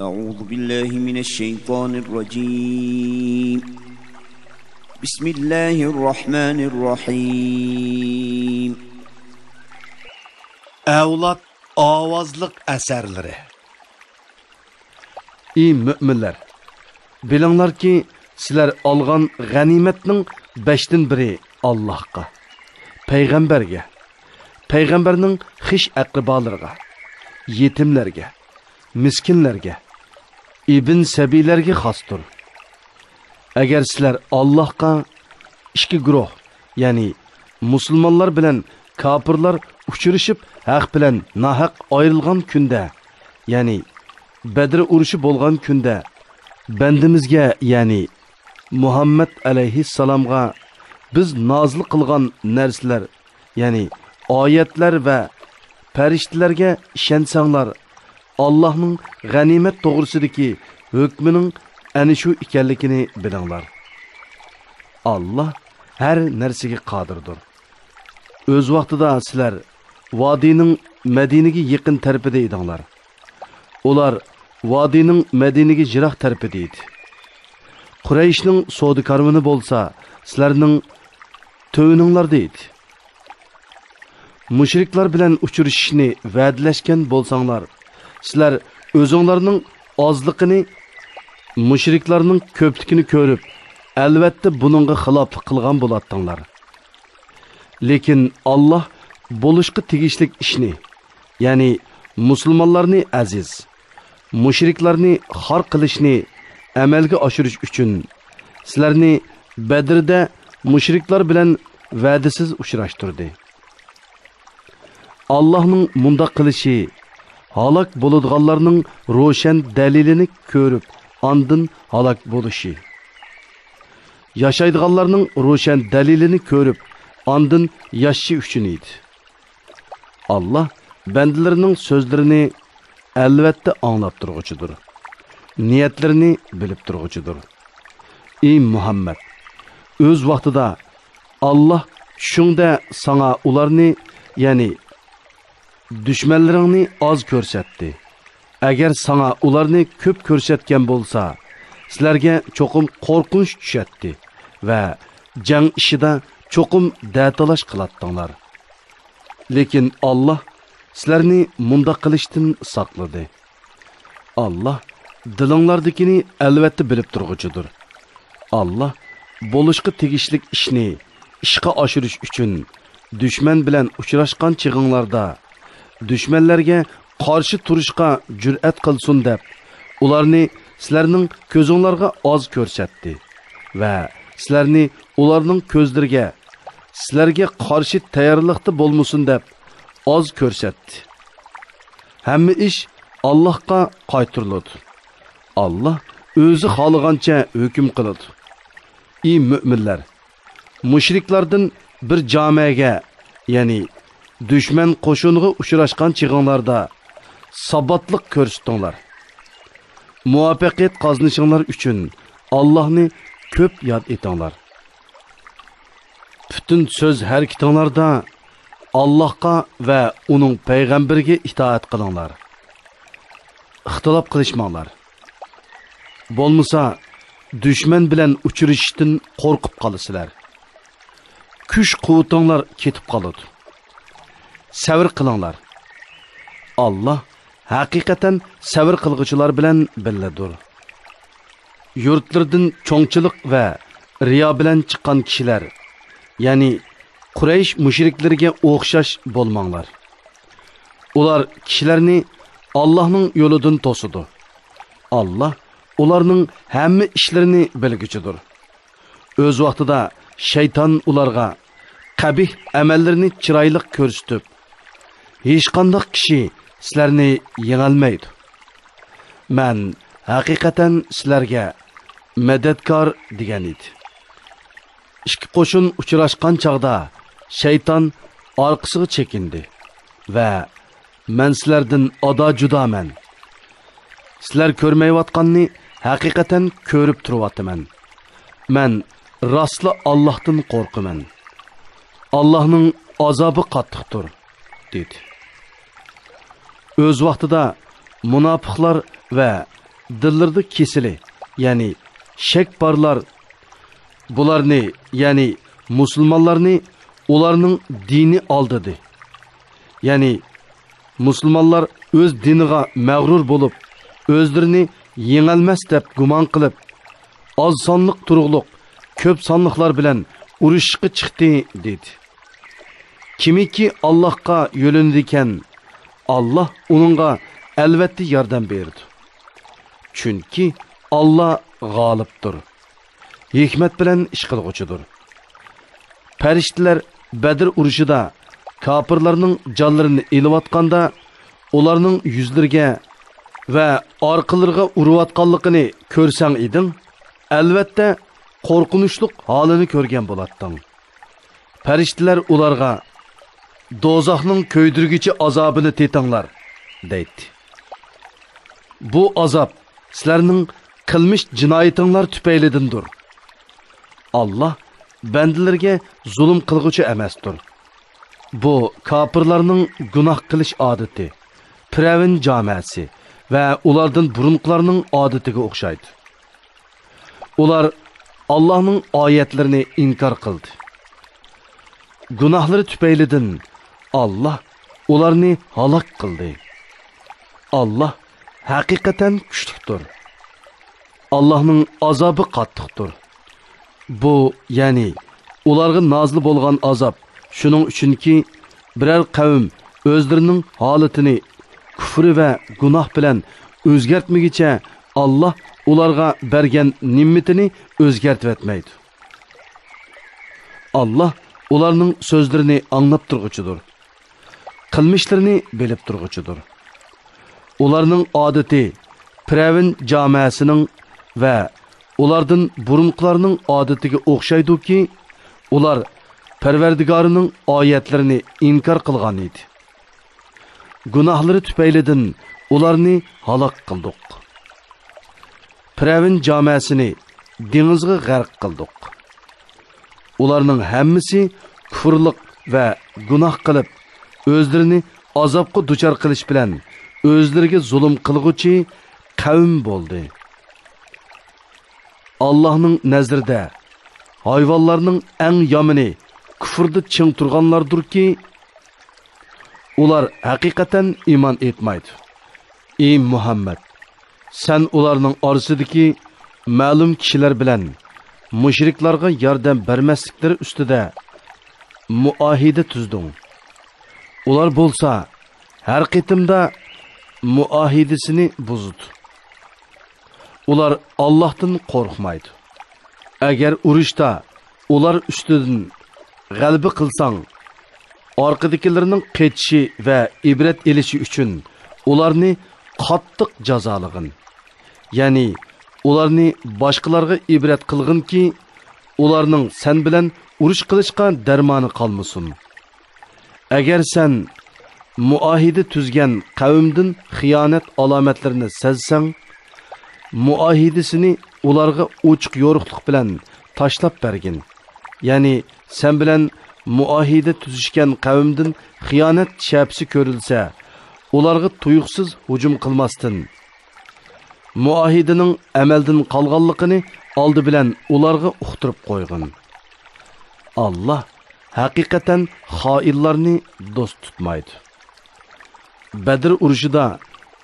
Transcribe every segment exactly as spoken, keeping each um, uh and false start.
أعوذ بالله من الشيطان الرجيم. بسم الله الرحمن الرحيم. ئەۋلاد ئاۋازلىق ئەسەرلىرى. ئى مۆمىنلەر! بىلىڭلاركى، سىلەر ئالغان غەنىيمەتنىڭ بەشتىن بىرى ئاللاھقا، پەيغەمبەرگە، پەيغەمبەرنىڭ خىش ئەقرىبالىرىغا، يېتىملەرگە، مىسكىنلەرگە، ئىبن سەبىيلەرگە خاستۇر. ئەگەر سىلەر ئاللاھقا ئىككى گۇرۇھ، يەنى مۇسۇلمانلار بىلەن كاپىرلار ئۇچرىشىپ ھەق بىلەن ناھەق ئايرىلغان كۈندە، يەنى بەدر ئۇرۇشى بولغان كۈندە، بەندىمىزگە، يەنى مۇھەممەد ئەلەيھىسسالامغا بىز نازىل قىلغان نەرسىلەر، يەنى ئايەتلەر ۋە پەرىشتىلەرگە ئىشەنسەڭلار، ئاللاھنىڭ غەنىيمەت توغرىسىدىكى ھۆكمىنىڭ ئەنە شۇ ئىكەنلىكىنى بىلىڭلار. ئاللاھ ھەر نەرسىگە قادىردۇر. ئۆز ۋاقتىدا سىلەر ۋادىنىڭ مەدىنىگە يېقىن تەرىپىدە ئىدىڭلار. ئۇلار ۋادىنىڭ مەدىنىگە يىراق تەرىپىدە ئىدى. قۇرەيشنىڭ سودا كارۋىنى بولسا سىلەرنىڭ تۆۋىنىڭلاردا ئىدى. مۇشرىكلار بىلەن ئۇچرىشىشنى ۋەدىلەشكەن بولساڭلار، سىلەر ئۆزۈڭلارنىڭ ئازلىقىنى مۇشرىكلارنىڭ كۆپلۈكىنى كۆرۈپ، ئەلۋەتتە بۇنىڭغا خىلاپلىق قىلغان بولاتتىڭلار. لېكىن ئاللاھ بولۇشقا تېگىشلىك ئىشنى، يەنى مۇسۇلمانلارنى ئەزىز، مۇشرىكلارنى خار قىلىشنى ئەمەلگە ئاشۇرۇش ئۈچۈن سىلەرنى بەدرىدە مۇشرىكلار بىلەن ۋەدىسىز ئۇچراشتۇردى. ئاللاھنىڭ مۇنداق قىلىشى ھالاك بولىدىغانلارنىڭ روشەن دەلىلىنى كۆرۈپ، ئاندىن ھالاك بولۇشى، ياشايدىغانلارنىڭ روشەن دەلىلىنى كۆرۈپ، ئاندىن ياشىشى ئۈچۈن ئىدى. ئاللاھ بەندىلىرىنىڭ سۆزلىرىنى ئەلۋەتتە ئاڭلاپ تۇرغۇچىدۇر، نىيەتلىرىنى بىلىپ تۇرغۇچىدۇر. ئى مۇھەممەد! ئۆز ۋاقتىدا ئاللاھ چۈشۈڭدە ساڭا ئۇلارنى، يەنى دۈشمەنلىرىڭنى ئاز كۆرسەتتى. ئەگەر ساڭا ئۇلارنى كۆپ كۆرسەتكەن بولسا، سىلەرگە چوقۇم قورقۇنچ چۈشەتتى ۋە جەڭ ئىشىدا چوقۇم دەتالاش قىلاتتىڭلار. لېكىن ئاللاھ سىلەرنى مۇنداق قىلىشتىن ساقلىدى. ئاللاھ دىلىڭلاردىكىنى ئەلۋەتتە بىلىپ تۇرغۇچىدۇر. ئاللاھ بولۇشقا تېگىشلىك ئىشنى ئىشقا ئاشۇرۇش ئۈچۈن دۈشمەن بىلەن ئۇچراشقان چېغىڭلاردا، دۈشمەنلەرگە قارشى تۇرۇشقا جۈرئەت قىلسۇن دەپ، ئۇلارنى سىلەرنىڭ كۆزۈڭلارغا ئاز كۆرسەتتى ۋە سىلەرنى ئۇلارنىڭ كۆزلىرىگە، سىلەرگە قارشى تەييارلىقتا بولمىسۇن دەپ، ئاز كۆرسەتتى. ھەممە ئىش ئاللاھقا قايتۇرۇلىدۇ. ئاللاھ ئۆزى خالىغانچە ھۆكۈم قىلىدۇ. ئى مۆمىنلەر! مۇشرىكلاردىن بىر جامەگە، يەنى دۈشمەن قوشۇنىغا ئۇچراشقان چېغىڭلاردا ساباتلىق كۆرسىتىڭلار. مۇۋەپپەقىيەت قازىنىشىڭلار ئۈچۈن ئاللاھنى كۆپ ياد ئېتىڭلار. پۈتۈن سۆز ھەرىكىتىڭلاردا ئاللاھقا ۋە ئۇنىڭ پەيغەمبىرىگە ئىتائەت قىلىڭلار. ئىختىلاپ قىلىشماڭلار. بولمىسا، دۈشمەن بىلەن ئۇچرىشىشتىن قورقۇپ قالىسىلەر. كۈچ-قۇۋۋىتىڭلار كېتىپ قالىدۇ. سەۋر قىلىڭلار. ئاللاھ ھەقىقەتەن سەۋر قىلغۇچىلار بىلەن بىللىدۇر. يۇرتلىرىدىن چوڭچىلىق ۋە رىيا بىلەن چىققان كىشىلەر، يەنى قۇرەيش مۇشرىكلىرىگە ئوخشاش بولماڭلار. ئۇلار كىشىلەرنى ئاللاھنىڭ يولىدىن توسىدۇ. ئاللاھ ئۇلارنىڭ ھەممە ئىشلىرىنى بىلگۈچىدۇر. ئۆز ۋاقتىدا شەيتان ئۇلارغا قەبىھ ئەمەللىرىنى چىرايلىق كۆرسىتىپ، ھېچقانداق كىشى سىلەرنى يېڭەلمەيدۇ. مەن ھەقىقەتەن سىلەرگە مەدەتكار دېگەن ئىدى. ئىككى قوشۇن ئۇچراشقان چاغدا شەيتان ئارقىسىغا چېكىندى ۋە مەن سىلەردىن ئادا جۇدامەن. سىلەر كۆرمەيۋاتقاننى ھەقىقەتەن كۆرۈپ تۇرۇۋاتىمەن. مەن راستلا ئاللاھتىن قورقىمەن. ئاللاھنىڭ ئازابى قاتتىقتۇر، دېدى. ئۆز ۋاقتىدا مۇناپىقلار ۋە دىللىرىدا كېسىلى، يەنى شەك بارلار بۇلارنى، يەنى مۇسۇلمانلارنى ئۇلارنىڭ دىنى ئالدىدى. يەنى مۇسۇلمانلار ئۆز دىنىغا مەغرۇر بولۇپ، ئۆزلىرىنى يېڭەلمەس دەپ گۇمان قىلىپ، ئاز سانلىق تۇرۇقلۇق كۆپ سانلىقلار بىلەن ئۇرۇشقا چىقتى، دېدى. كىمكى ئاللاھقا يۆلىنىدىكەن، ئاللاھ ئۇنىڭغا ئەلۋەتتە ياردەم بېرىدۇ. چۈنكى ئاللاھ غالىبتۇر، ھېكمەت بىلەن ئىش قىلغۇچىدۇر. پەرىشتىلەر بەدر ئۇرۇشىدا كاپىرلارنىڭ جانلىرىنى ئېلىۋاتقاندا، ئۇلارنىڭ يۈزلىرىگە ۋە ئارقىلىرىغا ئۇرۇۋاتقانلىقىنى كۆرسەڭ ئىدىڭ، ئەلۋەتتە، قورقۇنچلۇق ھالىنى كۆرگەن بولاتتىڭ. پەرىشتىلەر ئۇلارغا، «دوزاخنىڭ كۆيدۈرگۈچى ئازابىنى تېتىڭلار» دەيتتى. بۇ ئازاب سىلەرنىڭ قىلمىش جىنايىتىڭلار تۈپەيلىدىندۇر. ئاللاھ بەندىلىرىگە زۇلۇم قىلغۇچى ئەمەستۇر. بۇ كاپىرلارنىڭ گۇناھ قىلىش ئادىتى، پىرئەۋن جامەسى ۋە ئۇلاردىن بۇرۇنقىلارنىڭ ئادىتىگە ئوخشايدۇ. ئۇلار ئاللاھنىڭ ئايەتلىرىنى ئىنكار قىلدى. گۇناھلىرى تۈپەيلىدىن ئاللاھ ئۇلارنى ھالاك قىلدى. ئاللاھ ھەقىقەتەن كۈچلۈكتۇر. ئاللاھنىڭ ئازابى قاتتىقتۇر. بۇ، يەنى ئۇلارغا نازىل بولغان ئازاب شۇنىڭ ئۈچۈنكى، بىرەر قەۋم ئۆزلىرىنىڭ ھالىتىنى كۇفرى ۋە گۇناھ بىلەن ئۆزگەرتمىگۈچە، ئاللاھ ئۇلارغا بەرگەن نېمىتىنى ئۆزگەرتىۋەتمەيدۇ. ئاللاھ ئۇلارنىڭ سۆزلىرىنى ئاڭلاپ تۇرغۇچىدۇر، قىلمىشلىرىنى بىلىپ تۇرغۇچىدۇر. ئۇلارنىڭ ئادىتى پىرئەۋن جامەسىنىڭ ۋە ئۇلاردىن بۇرۇنقىلارنىڭ ئادىتىگە ئوخشايدۇكى، ئۇلار پەرۋەردىگارىنىڭ ئايەتلىرىنى ئىنكار قىلغان ئىدى. گۇناھلىرى تۈپەيلىدىن ئۇلارنى ھالاك قىلدۇق. پىرئەۋن جامەسىنى دېڭىزغا غەرق قىلدۇق. ئۇلارنىڭ ھەممىسى كۇفرلۇق ۋە گۇناھ قىلىپ، ئۆزلىرىنى ئازابقا دۇچار قىلىش بىلەن ئۆزلىرىگە زۇلۇم قىلغۇچى قەۋم بولدى. ئاللاھنىڭ نەزىرىدە ھايۋانلارنىڭ ئەڭ يامىنى كۇفردا چىڭ تۇرغانلاردۇركى، ئۇلار ھەقىقەتەن ئىمان ئېيتمايدۇ. ئى مۇھەممەد، سەن ئۇلارنىڭ ئارىسىدىكى مەلۇم كىشىلەر بىلەن مۇشرىكلارغا ياردەم بەرمەسلىكلىرى ئۈستىدە مۇئاھىدە تۈزدۈڭ. ئۇلار بولسا ھەر قېتىمدا مۇئاھىدىسىنى بۇزىدۇ. ئۇلار ئاللاھتىن قورقمايدۇ. ئەگەر ئۇرۇشتا ئۇلار ئۈستىدىن غەلىبە قىلساڭ، ئارقىدىكىلىرىنىڭ قېچىشى ۋە ئىبرەت ئېلىشى ئۈچۈن ئۇلارنى قاتتىق جازالىغىن. يەنى ئۇلارنى باشقىلارغا ئىبرەت قىلغىنكى، ئۇلارنىڭ سەن بىلەن ئۇرۇش قىلىشقا دەرمانى قالمىسۇن. ئەگەر سەن مۇئاھىدە تۈزگەن قەۋمدىن خىيانەت ئالامەتلىرىنى سەزسەڭ، مۇئاھىدىسىنى ئۇلارغا ئوچۇق يورۇقلۇق بىلەن تاشلاپ بەرگىن. يەنى سەن بىلەن مۇئاھىدە تۈزۈشكەن قەۋمدىن خىيانەت شەپىسى كۆرۈلسە، ئۇلارغا تۇيۇقسىز ھۇجۇم قىلماستىن، مۇئاھىدىنىڭ ئەمەلدىن قالغانلىقىنى ئالدى بىلەن ئۇلارغا ئۇقتۇرۇپ قويغىن. ئاللاھ ھەقىقەتەن خائىنلارنى دوست تۇتمايدۇ. بەدر ئۇرۇشىدا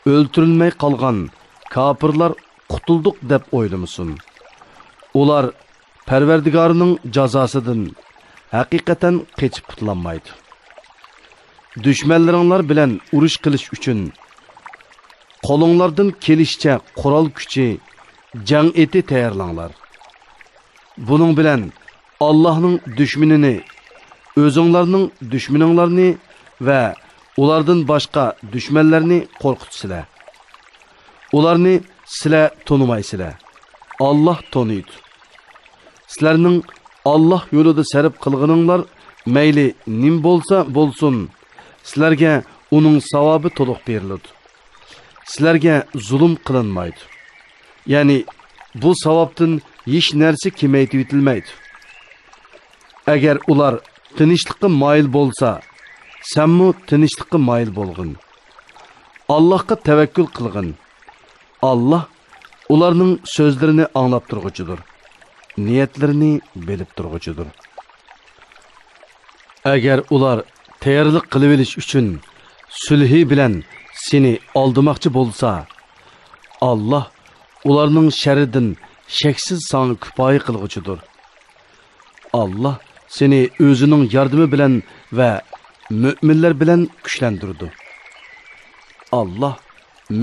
ئۆلتۈرۈلمەي قالغان كاپىرلار قۇتۇلدۇق دەپ ئويلىمىسۇن. ئۇلار پەرۋەردىگارىنىڭ جازاسىدىن ھەقىقەتەن قېچىپ قۇتۇلالمايدۇ. دۈشمەنلىرىڭلار بىلەن ئۇرۇش قىلىش ئۈچۈن قولۇڭلاردىن كېلىشىچە قورال كۈچى، جەڭ ئېتى تەييارلاڭلار. بۇنىڭ بىلەن ئاللاھنىڭ دۈشمىنىنى، ئۆزۈڭلارنىڭ دۈشمىنىڭلارنى ۋە ئۇلاردىن باشقا دۈشمەنلەرنى قورقۇتىسىلەر. ئۇلارنى سىلەر تونۇمايسىلەر. ئاللاھ تونۇيدۇ. سىلەرنىڭ ئاللاھ يولىدا سەرپ قىلغىنىڭلار مەيلى نېمە بولسا بولسۇن، سىلەرگە ئۇنىڭ ساۋابى تولۇق بېرىلىدۇ. سىلەرگە زۇلۇم قىلىنمايدۇ. يەنى بۇ ساۋابتىن ھېچ نەرسە كېمەيتىۋېتىلمەيدۇ. ئەگەر ئۇلار تىنچلىققا مايىل بولسا، سەنمۇ تىنچلىققا مايىل بولغىن. ئاللاھقا تەۋەككۈل قىلغىن. ئاللاھ ئۇلارنىڭ سۆزلىرىنى ئاڭلاپ تۇرغۇچىدۇر، نىيەتلىرىنى بىلىپ تۇرغۇچىدۇر. ئەگەر ئۇلار تەييارلىق قىلىۋېلىش ئۈچۈن سۈلھى بىلەن سېنى ئالدىماقچى بولسا، ئاللاھ ئۇلارنىڭ شەررىدىن شەكسىز ساڭا كۇپايە قىلغۇچىدۇر. ئاللاھ سېنى ئۆزىنىڭ ياردىمى بىلەن ۋە مۆمىنلەر بىلەن كۈچلەندۈرىدۇ. ئاللاھ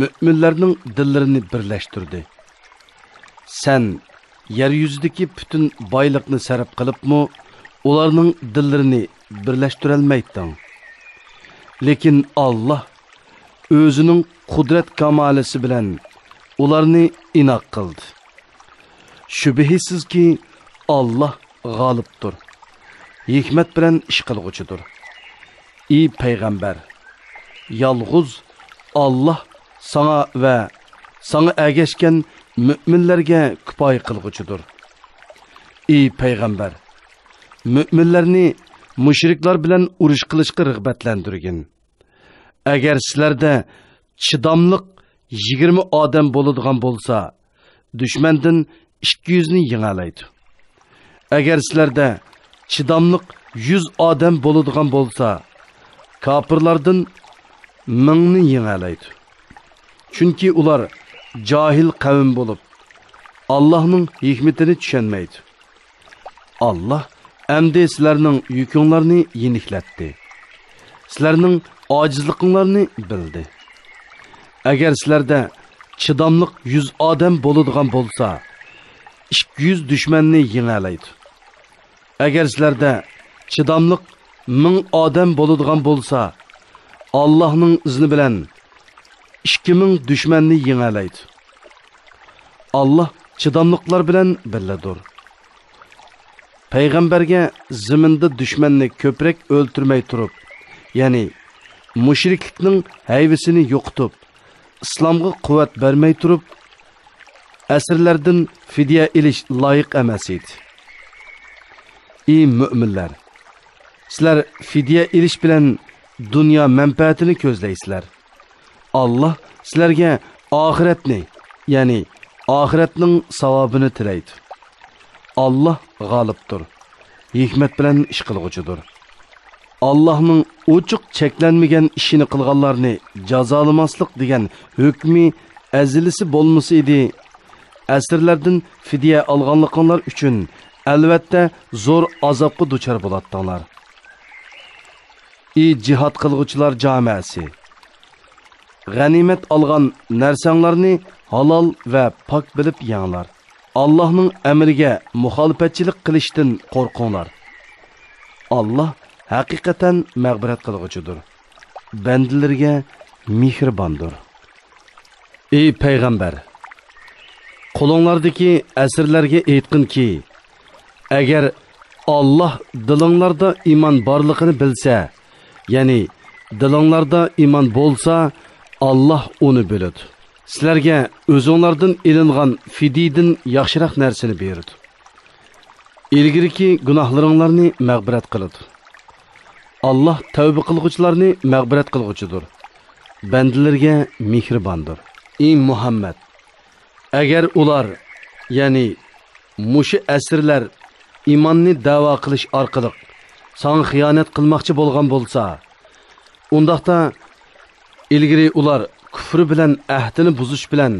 مۆمىنلەرنىڭ دىللىرىنى بىرلەشتۈردى. سەن يەر يۈزىدىكى پۈتۈن بايلىقنى سەرپ قىلىپمۇ، ئۇلارنىڭ دىللىرىنى بىرلەشتۈرەلمەيتتىڭ. لېكىن ئاللاھ ئۆزىنىڭ قۇدرەت كامالىسى بىلەن ئۇلارنى ئىناق قىلدى. شۈبھىسىزكى، ئاللاھ غالىبتۇر، ھېكمەت بىلەن ئىش قىلغۇچىدۇر. ئى پەيغەمبەر، يالغۇز ئاللاھ ساڭا ۋە ساڭا ئەگەشكەن مۆمىنلەرگە كۇپايە قىلغۇچىدۇر. ئى پەيغەمبەر، مۆمىنلەرنى مۇشرىكلار بىلەن ئۇرۇش قىلىشقا رىغبەتلەندۈرگىن. ئەگەر سىلەردە چىداملىق يىگىرمە ئادەم بولىدىغان بولسا، دۈشمەندىن ئىككى يۈزنى يېڭەلەيدۇ. ئەگەر سىلەردە چىداملىق يۈز ئادەم بولىدىغان بولسا، كاپىرلاردىن مىڭنى يېڭەلەيدۇ. چۈنكى ئۇلار جاھىل قەۋم بولۇپ، ئاللاھنىڭ ھېكمىتىنى چۈشەنمەيدۇ. ئاللاھ ئەمدى سىلەرنىڭ يۈكۈڭلارنى يېنىكلەتتى. سىلەرنىڭ ئاجىزلىقىڭلارنى بىلدى. ئەگەر سىلەردە چىداملىق يۈز ئادەم بولىدىغان بولسا، ئىككى يۈز دۈشمەننى يېڭەلەيدۇ. ئەگەر سىلەردە چىداملىق مىڭ ئادەم بولىدىغان بولسا، ئاللاھنىڭ ئىزنى بىلەن ئىككى مىڭ دۈشمەننى يېڭەلەيدۇ. ئاللاھ چىداملىقلار بىلەن بىللىدۇر. پەيغەمبەرگە زېمىندا دۈشمەننى كۆپرەك ئۆلتۈرمەي تۇرۇپ، يەنى مۇشرىكلىكنىڭ ھەيۋىسىنى يوقىتىپ، ئىسلامغا قۇۋۋەت بەرمەي تۇرۇپ، ئەسىرلەردىن فىدىيە ئېلىش لايىق ئەمەس ئىدى. ئى مۆمىنلەر! سىلەر فىدىيە ئېلىش بىلەن دۇنيا مەنپەئەتىنى كۆزلەيسىلەر. ئاللاھ سىلەرگە ئاخىرەتنى، يەنى ئاخىرەتنىڭ ساۋابىنى تىلەيدۇ. ئاللاھ غالىبتۇر، ھېكمەت بىلەن ئىش قىلغۇچىدۇر. ئاللاھنىڭ ئوچۇق چەكلەنمىگەن ئىشىنى قىلغانلارنى جازالىماسلىق دېگەن ھۆكمى ئەزىلىسى بولمىسا ئىدى، ئەسىرلەردىن فىدىيە ئالغانلىقىڭلار ئۈچۈن ئەلۋەتتە زور ئازابقا دۇچار بولاتتىڭلار. ئى جىھاد قىلغۇچىلار جامەسى! غەنىيمەت ئالغان نەرسەڭلارنى ھالال ۋە پاك بىلىپ يەڭلار. ئاللاھنىڭ ئەمرىگە مۇخالىپەتچىلىك قىلىشتىن قورقۇڭلار. ئاللاھ ھەقىقەتەن مەغپىرەت قىلغۇچىدۇر، بەندىلىرىگە مېھرىباندۇر. ئى پەيغەمبەر! قولۇڭلاردىكى ئەسىرلەرگە ئېيتقىنكى، ئەگەر ئاللاھ دىلىڭلاردا ئىمان بارلىقىنى بىلسە، يەنى دىلىڭلاردا ئىمان بولسا، ئاللاھ ئۇنى بىلىدۇ. سىلەرگە ئۆزۈڭلاردىن ئېلىنغان فىدىيىدىن ياخشىراق نەرسىنى بېرىدۇ. ئىلگىرىكى گۇناھلىرىڭلارنى مەغپىرەت قىلىدۇ. ئاللاھ تەۋبە قىلغۇچىلارنى مەغپىرەت قىلغۇچىدۇر، بەندىلىرىگە مېھرىباندۇر. ئى مۇھەممەد! ئەگەر ئۇلار، يەنى مۇشۇ ئەسىرلەر ئىماننى دەۋا قىلىش ئارقىلىق ساڭا خىيانەت قىلماقچى بولغان بولسا، ئۇنداقتا ئىلگىرى ئۇلار كۇفرى بىلەن ئەھدىنى بۇزۇش بىلەن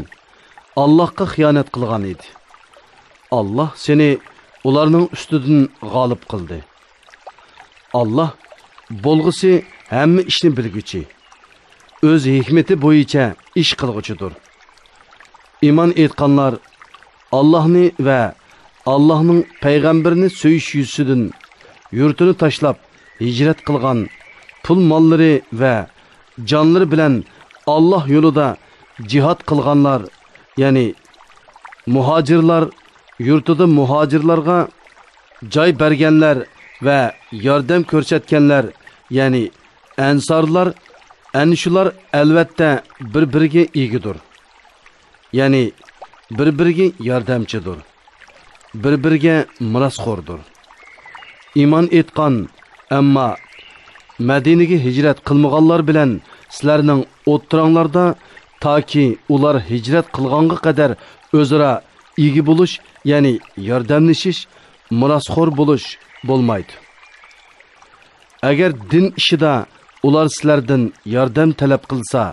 ئاللاھقا خىيانەت قىلغان ئىدى. ئاللاھ سېنى ئۇلارنىڭ ئۈستىدىن غالىب قىلدى. ئاللاھ بولغۇسى ھەممە ئىشنى بىلگۈچى، ئۆز ھېكمىتى بويىچە ئىش قىلغۇچىدۇر. ئىمان ئېيتقانلار ئاللاھنى ۋە ئاللاھنىڭ پەيغەمبىرىنى سۆيۈش يۈزىسىدىن يۇرتىنى تاشلاپ ھىجرەت قىلغان، پۇل ماللىرى ۋە جانلىرى بىلەن ئاللاھ يولىدا جىھاد قىلغانلار، يەنى مۇھاجىرلار، يۇرتىدا مۇھاجىرلارغا جاي بەرگەنلەر ۋە ياردەم كۆرسەتكەنلەر، يەنى ئەنسارلار، ئەنە شۇلار ئەلۋەتتە بىر-بىرىگە ئىگىدۇر. يەنى بىر-بىرىگە ياردەمچىدۇر، بىر-بىرىگە مىراسخوردۇر. ئىمان ئېيتقان، ئەمما مەدىنىگە ھىجرەت قىلمىغانلار بىلەن سىلەرنىڭ ئوتتۇراڭلاردا تاكى ئۇلار ھىجرەت قىلغانغا قەدەر ئۆزئارا ئىگە بولۇش، يەنى ياردەملىشىش، مىراسخور بولۇش بولمايدۇ. ئەگەر دىن ئىشىدا ئۇلار سىلەردىن ياردەم تەلەپ قىلسا،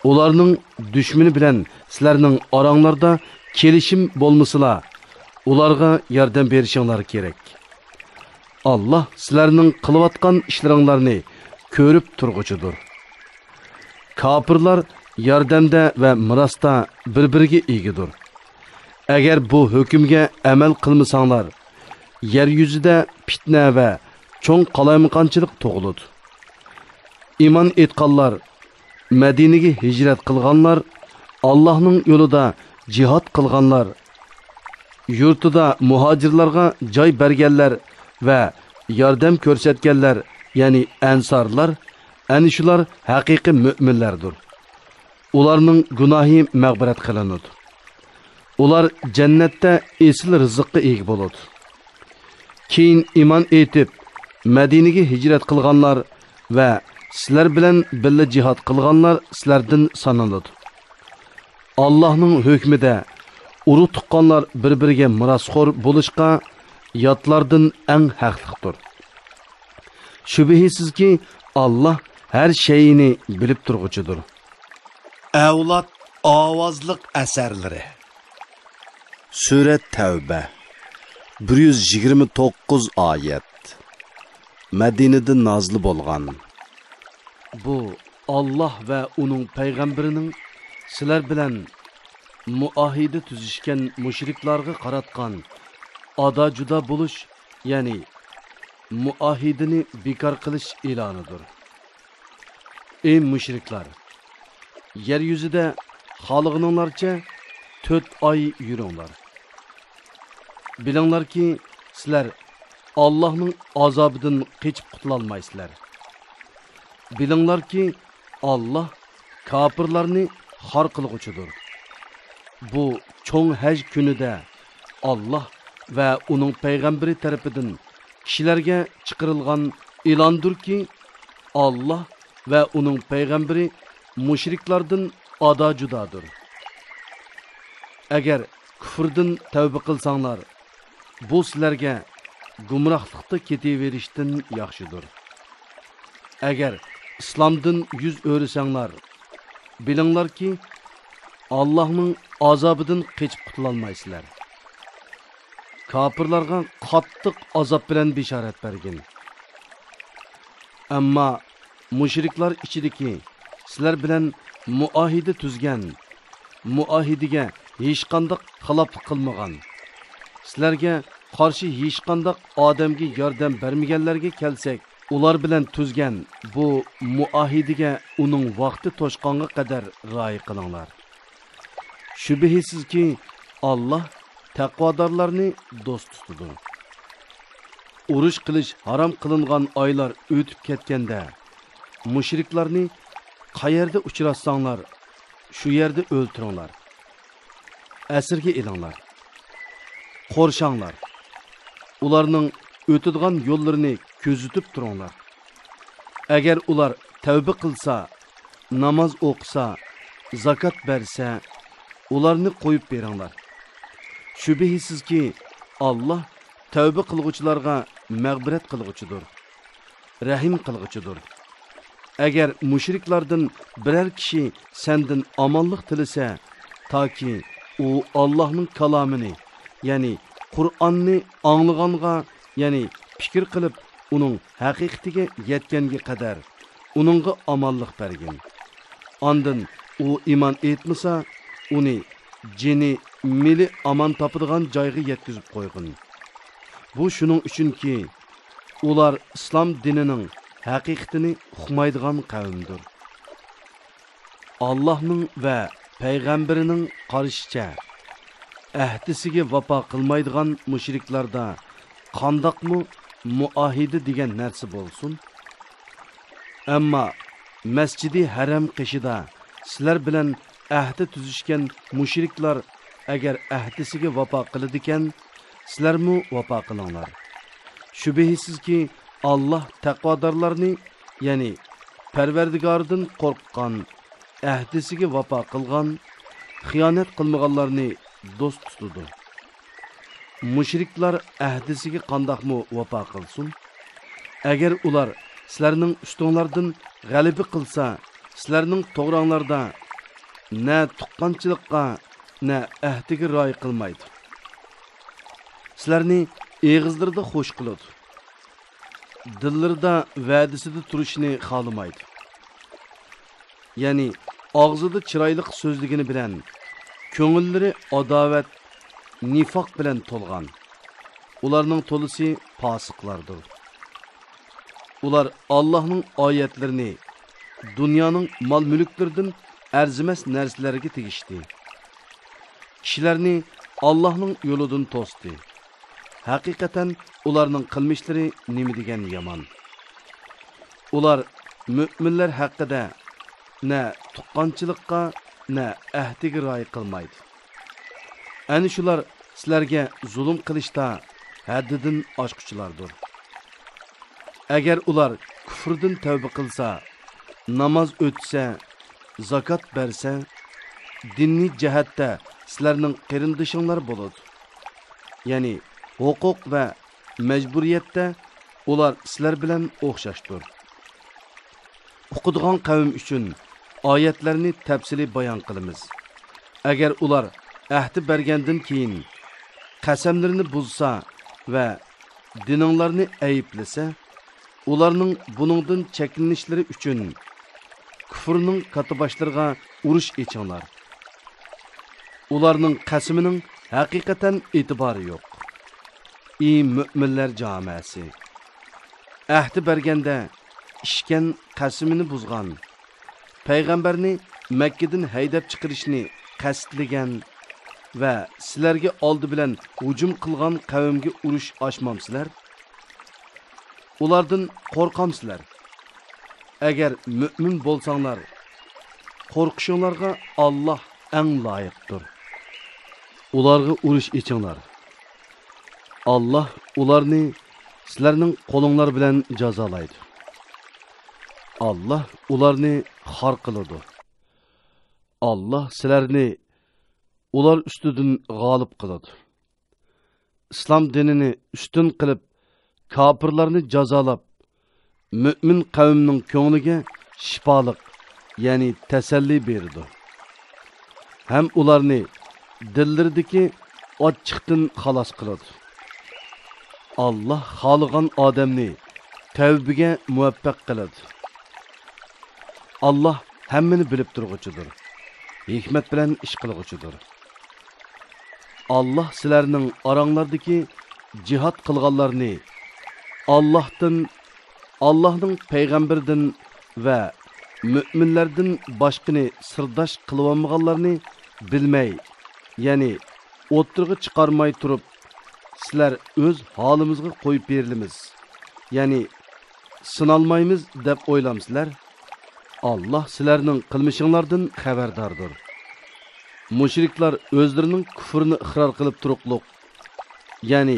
ئۇلارنىڭ دۈشمىنى بىلەن سىلەرنىڭ ئاراڭلاردا كېلىشىم بولمىسىلا، ئۇلارغا ياردەم بېرىشىڭلار كېرەك. ئاللاھ سىلەرنىڭ قىلىۋاتقان ئىشلىرىڭلارنى كۆرۈپ تۇرغۇچىدۇر. كاپىرلار ياردەمدە ۋە مىراستا بىر-بىرىگە ئىگىدۇر. ئەگەر بۇ ھۆكۈمگە ئەمەل قىلمىساڭلار، يەر يۈزىدە پىتنە ۋە چوڭ قالايمىقانچىلىق تۇغۇلىدۇ. ئىمان ئېيتقانلار، مەدىنىگە ھىجرەت قىلغانلار، ئاللاھنىڭ يولىدا جىھاد قىلغانلار، يۇرتىدا مۇھاجىرلارغا جاي بەرگەنلەر ۋە ياردەم كۆرسەتكەنلەر، يەنى ئەنسارلار، ئەنە شۇلار ھەقىقىي مۆمىنلەردۇر. ئۇلارنىڭ گۇناھى مەغپىرەت قىلىنىدۇ. ئۇلار جەننەتتە ئېسىل رىزىققا ئىگە بولىدۇ. كېيىن ئىمان ئېيتىپ، مەدىنىگە ھىجرەت قىلغانلار ۋە سىلەر بىلەن بىللە جىھاد قىلغانلار سىلەردىن سانىلىدۇ. ئاللاھنىڭ ھۆكمىدە ئۇرۇق-تۇغقانلار بىر-بىرىگە مىراسخور بولۇشقا ياتلاردىن ئەڭ ھەقلىقتۇر. شۈبھىسىزكى، ئاللاھ ھەر شەيئىنى بىلىپ تۇرغۇچىدۇر. ئەۋلاد ئاۋازلىق ئەسەرلىرى. سۈرە تەۋبە. بىر يۈز يىگىرمە توققۇز ئايەت. مەدىنىدە نازىل بولغان. بۇ ئاللاھ ۋە ئۇنىڭ پەيغەمبىرىنىڭ سىلەر بىلەن مۇئاھىدە تۈزۈشكەن مۇشرىكلارغا قاراتقان ئادا-جۇدا بولۇش، يەنى مۇئاھىدىنى بىكار قىلىش ئېلانىدۇر. ئەي مۇشرىكلار! يەر يۈزىدە خالىغىنىڭلارچە تۆت ئاي يۈرۈڭلار. بىلىڭلاركى، سىلەر ئاللاھنىڭ ئازابىدىن قېچىپ قۇتۇلالمايسىلەر. بىلىڭلاركى، ئاللاھ كاپىرلارنى خار قىلغۇچىدۇر. بۇ چوڭ ھەج كۈنىدە ئاللاھ ۋە ئۇنىڭ پەيغەمبىرى تەرىپىدىن كىشىلەرگە چىقىرىلغان ئېلاندۇركى، ئاللاھ ۋە ئۇنىڭ پەيغەمبىرى مۇشرىكلاردىن ئادا-جۇدادۇر. ئەگەر كۇفرىدىن تەۋبە قىلساڭلار، بۇ سىلەرگە گۇمراھلىقتا كېتىۋېرىشتىن ياخشىدۇر. ئەگەر ئىسلامدىن يۈز ئۆرۈسەڭلار، بىلىڭلاركى، ئاللاھنىڭ ئازابىدىن قېچىپ قۇتۇلالمايسىلەر. كاپىرلارغا قاتتىق ئازاب بىلەن بېشارەت بەرگىن. ئەمما مۇشرىكلار ئىچىدىكى سىلەر بىلەن مۇئاھىدە تۈزگەن، مۇئاھىدىگە ھېچقانداق خىلاپلىق قىلمىغان، سىلەرگە قارشى ھېچقانداق ئادەمگە ياردەم بەرمىگەنلەرگە كەلسەك، ئۇلار بىلەن تۈزگەن بۇ مۇئاھىدىگە ئۇنىڭ ۋاقتى توشقانغا قەدەر رىئايە قىلىڭلار. شۈبھىسىزكى، ئاللاھ تەقۋادارلارنى دوست تۇتىدۇ. ئۇرۇش قىلىش ھارام قىلىنغان ئايلار ئۆتۈپ كەتكەندە، مۇشرىكلارنى قەيەردە ئۇچراتساڭلار، شۇ يەردە ئۆلتۈرۈڭلار. ئەسىرگە ئېلىڭلار. قورشاڭلار. ئۇلارنىڭ ئۆتىدىغان يوللىرىنى كۆزىتىپ تۇرۇڭلار. ئەگەر ئۇلار تەۋبە قىلسا، ناماز ئوقۇسا، زاكات بەرسە، ئۇلارنى قويۇپ بېرىڭلار. شۈبھىسىزكى، ئاللاھ تەۋبە قىلغۇچىلارغا مەغپىرەت قىلغۇچىدۇر، رەھىم قىلغۇچىدۇر. ئەگەر مۇشرىكلاردىن بىرەر كىشى سەندىن ئامانلىق تىلىسە، تاكى ئۇ ئاللاھنىڭ كالامىنى، يەنى قۇرئاننى ئاڭلىغانغا، يەنى پىكىر قىلىپ، ئۇنىڭ ھەقىقىتىگە يەتكەنگە قەدەر ئۇنىڭغا ئامانلىق بەرگىن. ئاندىن ئۇ ئىمان ئېيتمىسا، ئۇنى جېنى، مېلى ئامان تاپىدىغان جايغا يەتكۈزۈپ قويغىن. بۇ شۇنىڭ ئۈچۈنكى، ئۇلار ئىسلام دىنىنىڭ ھەقىقىتىنى ئۇقمايدىغان قەۋمدۇر. ئاللاھنىڭ ۋە پەيغەمبىرىنىڭ قارىشىچە، ئەھدىسىگە ۋاپا قىلمايدىغان مۇشرىكلاردا قانداقمۇ مۇئاھىدە دېگەن نەرسە بولسۇن؟ ئەمما مەسجىدى ھەرەم قېشىدا سىلەر بىلەن ئەھدى تۈزۈشكەن مۇشرىكلار ئەگەر ئەھدىسىگە ۋاپا قىلىدىكەن، سىلەرمۇ ۋاپا قىلىڭلار. شۈبھىسىزكى، ئاللاھ تەقۋادارلارنى، يەنى پەرۋەردىگارىدىن قورققان، ئەھدىسىگە ۋاپا قىلغان، خىيانەت قىلمىغانلارنى دوست تۇتىدۇ. مۇشرىكلار ئەھدىسىگە قانداقمۇ ۋاپا قىلسۇن؟ ئەگەر ئۇلار سىلەرنىڭ ئۈستۈڭلاردىن غەلىبە قىلسا، سىلەرنىڭ توغراڭلاردا نە تۇغقانچىلىققا، نە ئەھدىگە رىئايە قىلمايدۇ. سىلەرنى ئېغىزلىرىدا خوش قىلىدۇ، دىللىرىدا ۋەدىسىدە تۇرۇشنى خالىمايدۇ. يەنى ئاغزىدا چىرايلىق سۆزلىگىنى بىلەن، كۆڭۈللىرى ئاداۋەت، نىفاق بىلەن تولغان. ئۇلارنىڭ تولىسى پاسىقلاردۇر. ئۇلار ئاللاھنىڭ ئايەتلىرىنى دۇنيانىڭ مال-مۈلۈكلىرىدىن ئەرزىمەس نەرسىلەرگە تېگىشتى. كىشىلەرنى ئاللاھنىڭ يولىدىن توستى. ھەقىقەتەن ئۇلارنىڭ قىلمىشلىرى نېمە دېگەن يامان! ئۇلار مۆمىنلەر ھەققىدە نە تۇغقانچىلىققا، نە ئەھدىگە رىئايە قىلمايدۇ. ئەنە شۇلار سىلەرگە زۇلۇم قىلىشتا ھەددىدىن ئاشقۇچىلاردۇر. ئەگەر ئۇلار كۇفرىدىن تەۋبە قىلسا، ناماز ئۆتىسە، زاكات بەرسە، دىنىي جەھەتتە سىلەرنىڭ قېرىندىشىڭلار بولىدۇ. يەنى ھوقۇق ۋە مەجبۇرىيەتتە ئۇلار سىلەر بىلەن ئوخشاشتۇر. ئوقۇدىغان قەۋم ئۈچۈن ئايەتلەرنى تەپسىلىي بايان قىلىمىز. ئەگەر ئۇلار ئەھدى بەرگەندىن كېيىن قەسەملىرىنى بۇزسا ۋە دىنىڭلارنى ئەيىبلىسە، ئۇلارنىڭ بۇنىڭدىن چەكلىنىشلىرى ئۈچۈن كۇفرنىڭ كاتتىباشلىرىغا ئۇرۇش ئېچىڭلار. ئۇلارنىڭ قەسىمىنىڭ ھەقىقەتەن ئېتىبارى يوق. ئى مۆمىنلەر جامەسى! ئەھدى بەرگەندە ئىچكەن قەسىمىنى بۇزغان، پەيغەمبەرنى مەككىدىن ھەيدەپ چىقىرىشنى قەستلىگەن ۋە سىلەرگە ئالدى بىلەن ھۇجۇم قىلغان قەۋمگە ئۇرۇش ئاچمامسىلەر؟ ئۇلاردىن قورقامسىلەر؟ ئەگەر مۆمىن بولساڭلار، قورقۇشۇڭلارغا ئاللاھ ئەڭ لايىقتۇر. ئۇلارغا ئۇرۇش ئېچىڭلار. ئاللاھ ئۇلارنى سىلەرنىڭ قولۇڭلار بىلەن جازالايدۇ. ئاللاھ ئۇلارنى خار قىلىدۇ. ئاللاھ سىلەرنى ئۇلار ئۈستىدىن غالىب قىلىدۇ. ئىسلام دىنىنى ئۈستۈن قىلىپ، كاپىرلارنى جازالاپ، مۆمىن قەۋمنىڭ كۆڭلىگە شىپالىق، يەنى تەسەللى بېرىدۇ. ھەم ئۇلارنى دىللىرىدىكى ئاچچىقتىن خالاس قىلىدۇ. ئاللاھ خالىغان ئادەمنى تەۋبىگە مۇۋەپپەق قىلىدۇ. ئاللاھ ھەممىنى بىلىپ تۇرغۇچىدۇر، ھېكمەت بىلەن ئىش قىلغۇچىدۇر. ئاللاھ سىلەرنىڭ ئاراڭلاردىكى جىھاد قىلغانلارنى ئاللاھتىن، ئاللاھنىڭ پەيغەمبىرىدىن ۋە مۆمىنلەردىن باشقىنى سىرداش قىلىۋالمىغانلارنى بىلمەي، يەنى ئوتتۇرىغا چىقارماي تۇرۇپ، سىلەر ئۆز ھالىمىزغا قويۇپ بېرىلىمىز، يەنى سىنالمايمىز دەپ ئويلامسىلەر؟ ئاللاھ سىلەرنىڭ قىلمىشىڭلاردىن خەۋەرداردۇر. مۇشرىكلار ئۆزلىرىنىڭ كۇفرىنى ئىقرار قىلىپ تۇرۇقلۇق، يەنى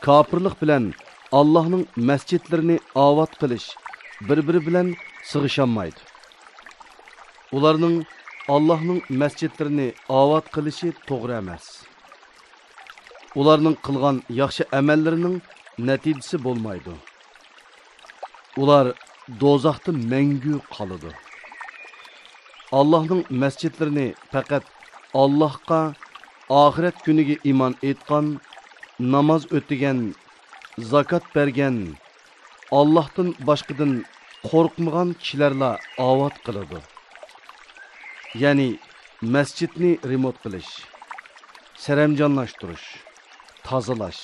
كاپىرلىق بىلەن ئاللاھنىڭ مەسچىتلىرىنى ئاۋات قىلىش بىر-بىرى بىلەن سىغىشالمايدۇ. ئۇلارنىڭ ئاللاھنىڭ مەسچىتلىرىنى ئاۋات قىلىشى توغرا ئەمەس. ئۇلارنىڭ قىلغان ياخشى ئەمەللىرىنىڭ نەتىجىسى بولمايدۇ. ئۇلار دوزاختا مەڭگۈ قالىدۇ. ئاللاھنىڭ مەسچىتلىرىنى پەقەت ئاللاھقا، ئاخىرەت كۈنىگە ئىمان ئېيتقان، ناماز ئۆتىگەن، زاكات بەرگەن، ئاللاھتىن باشقىدىن قورقمىغان كىشىلەرلا ئاۋات قىلىدۇ. يەنى مەسچىتنى رېمونت قىلىش، سەرەمجانلاشتۇرۇش، تازىلاش،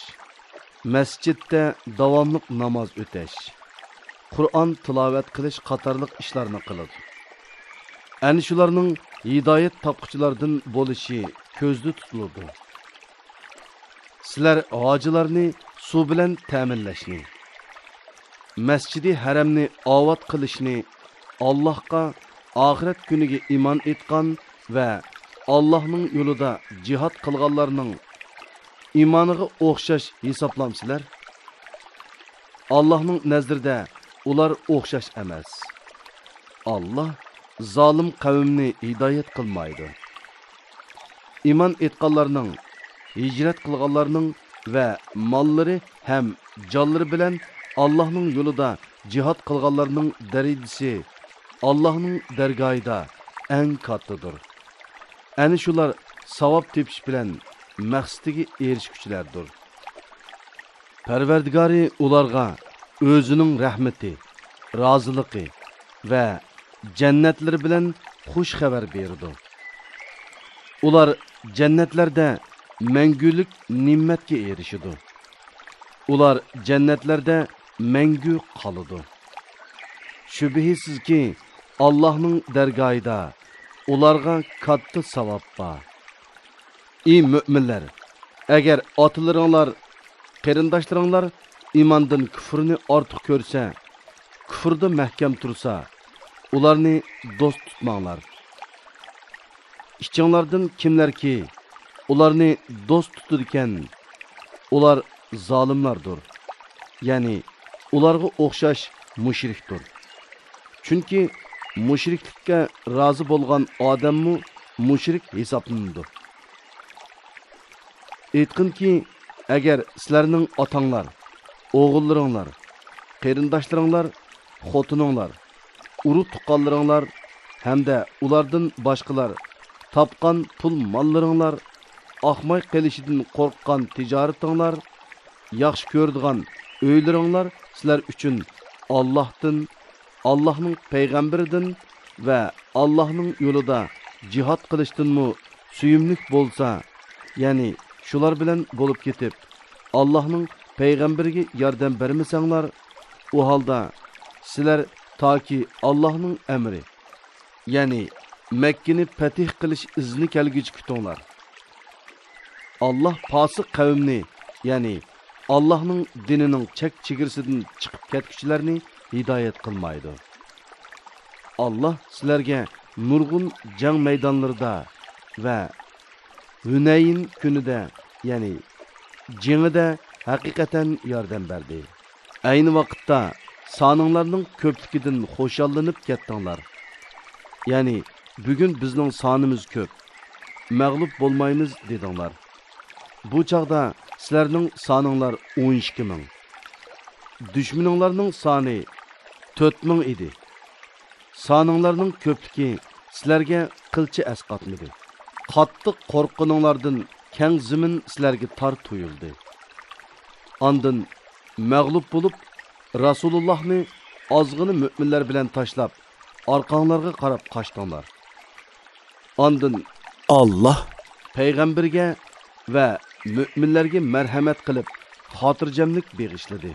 مەسچىتتە داۋاملىق ناماز ئۆتەش، قۇرئان تىلاۋەت قىلىش قاتارلىق ئىشلارنى قىلىدۇ. ئەنە شۇلارنىڭ ھىدايەت تاپقۇچىلاردىن بولۇشى كۆزدە تۇتۇلىدۇ. سىلەر ھاجىلارنى سۇ بىلەن تەمىنلەشنى، مەسچىدى ھەرەمنى ئاۋات قىلىشنى، ئاللاھقا، ئاخىرەت كۈنىگە ئىمان ئېيتقان ۋە ئاللاھنىڭ يولىدا جىھاد قىلغانلارنىڭ ئىمانىغا ئوخشاش ھېسابلامسىلەر؟ ئاللاھنىڭ نەزىرىدە ئۇلار ئوخشاش ئەمەس. ئاللاھ زالىم قەۋمنى ھىدايەت قىلمايدۇ. ئىمان ئېيتقانلارنىڭ، ھىجرەت قىلغانلارنىڭ ۋە ماللىرى ھەم جانلىرى بىلەن ئاللاھنىڭ يولىدا جىھاد قىلغانلارنىڭ دەرىجىسى ئاللاھنىڭ دەرگاھىدا ئەڭ كاتتىدۇر. ئەنە شۇلار ساۋاب تېپىش بىلەن مەقسىتىگە ئېرىشكۈچىلەردۇر. پەرۋەردىگارى ئۇلارغا ئۆزىنىڭ رەھمىتى، رازىلىقى ۋە جەننەتلىرى بىلەن خۇش خەۋەر بېرىدۇ. ئۇلار جەننەتلەردە مەڭگۈلۈك نېمەتكە ئېرىشىدۇ. ئۇلار جەننەتلەردە مەڭگۈ قالىدۇ. شۈبھىسىزكى، ئاللاھنىڭ دەرگاھىدا ئۇلارغا كاتتا ساۋاب بار. ئى مۆمىنلەر! ئەگەر ئاتىلىرىڭلار، قېرىنداشلىرىڭلار ئىماندىن كۇفرنى ئارتۇق كۆرسە، كۇفردا مەھكەم تۇرسا، ئۇلارنى دوست تۇتماڭلار. ئىچىڭلاردىن كىملەركى ئۇلارنى دوست تۇتىدىكەن، ئۇلار زالىملاردۇر، يەنى ئۇلارغا ئوخشاش مۇشرىكتۇر. چۈنكى مۇشرىكلىككە رازى بولغان ئادەممۇ مۇشرىك ھېسابلىنىدۇ. ئېيتقىنكى، ئەگەر سىلەرنىڭ ئاتاڭلار، ئوغۇللىرىڭلار، قېرىنداشلىرىڭلار، خوتۇنۇڭلار، ئۇرۇق-تۇغقانلىرىڭلار ھەمدە ئۇلاردىن باشقىلار تاپقان پۇل-ماللىرىڭلار، ئاقماي قېلىشىدىن قورققان تىجارىتىڭلار، ياخشى كۆرىدىغان ئۆيلىرىڭلار سىلەر ئۈچۈن ئاللاھتىن، ئاللاھنىڭ پەيغەمبىرىدىن ۋە ئاللاھنىڭ يولىدا جىھاد قىلىشتىنمۇ سۆيۈملۈك بولسا، يەنى شۇلار بىلەن بولۇپ كېتىپ، ئاللاھنىڭ پەيغەمبىرىگە ياردەم بەرمىسەڭلار، ئۇ ھالدا سىلەر تاكى ئاللاھنىڭ ئەمرى، يەنى مەككىنى پەتھ قىلىش ئىزنى كەلگۈچە كۈتۈڭلار. ئاللاھ پاسىق قەۋمنى، يەنى ئاللاھنىڭ دىنىنىڭ چەك-چېگرىسىدىن چىقىپ كەتكۈچىلەرنى ھىدايەت قىلمايدۇ. ئاللاھ سىلەرگە نۇرغۇن جەڭ مەيدانلىرىدا ۋە ھۈنەيىن كۈنىدە، يەنى جېڭىدە ھەقىقەتەن ياردەم بەردى. ئەينى ۋاقىتتا سانىڭلارنىڭ كۆپلۈكىدىن خۇشاللىنىپ كەتتىڭلار. يەنى، بۈگۈن بىزنىڭ سانىمىز كۆپ، مەغلۇپ بولمايمىز دېدىڭلار. بۇ چاغدا سىلەرنىڭ سانىڭلار ئون ئىككى مىڭ، دۈشمىنىڭلارنىڭ سانى تۆت مىڭ ئىدى. سانىڭلارنىڭ كۆپلۈكى سىلەرگە قىلچە ئەسقاتمىدى. قاتتىق قورققىنىڭلاردىن كەڭ زېمىن سىلەرگە تار تۇيۇلدى. ئاندىن مەغلۇپ بولۇپ، رەسۇلۇللاھنى ئازغىنە مۆمىنلەر بىلەن تاشلاپ، ئارقاڭلارغا قاراپ قاچتىڭلار. ئاندىن ئاللاھ پەيغەمبىرگە ۋە مۆمىنلەرگە مەرھەمەت قىلىپ، خاتىرجەملىك بېغىشلىدى.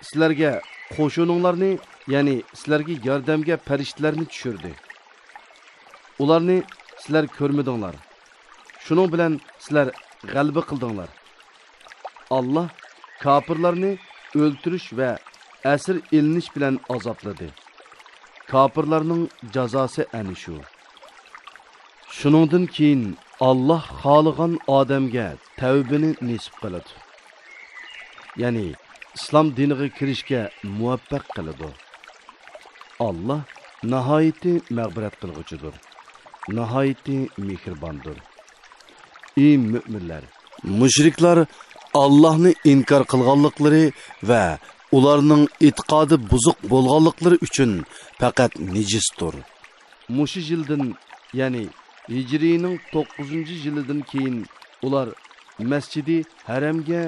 سىلەرگە قوشۇنۇڭلارنى، يەنى سىلەرگە ياردەمگە پەرىشتىلەرنى چۈشۈردى. ئۇلارنى سىلەر كۆرمىدىڭلار. شۇنىڭ بىلەن سىلەر غەلىبە قىلدىڭلار. ئاللاھ كاپىرلارنى ئۆلتۈرۈش ۋە ئەسىر ئېلىنىش بىلەن ئازابلىدى. كاپىرلارنىڭ جازاسى ئەنە شۇ. شۇنىڭدىن كېيىن ئاللاھ خالىغان ئادەمگە تەۋبىنى نېسىپ قىلىدۇ. يەنى ئىسلام دىنىغا كىرىشكە مۇۋەپپەق قىلىدۇ. ئاللاھ ناھايىتى مەغپىرەت قىلغۇچىدۇر، ناھايىتى مېھرىباندۇر. ئى مۆمىنلەر! مۇشرىكلار ئاللاھنى ئىنكار قىلغانلىقلىرى ۋە ئۇلارنىڭ ئېتىقادى بۇزۇق بولغانلىقلىرى ئۈچۈن پەقەت نىجىستۇر. مۇشۇ يىلدىن، يەنى ھىجرىينىڭ توققۇزىنچى يىلىدىن كېيىن ئۇلار مەسجىدى ھەرەمگە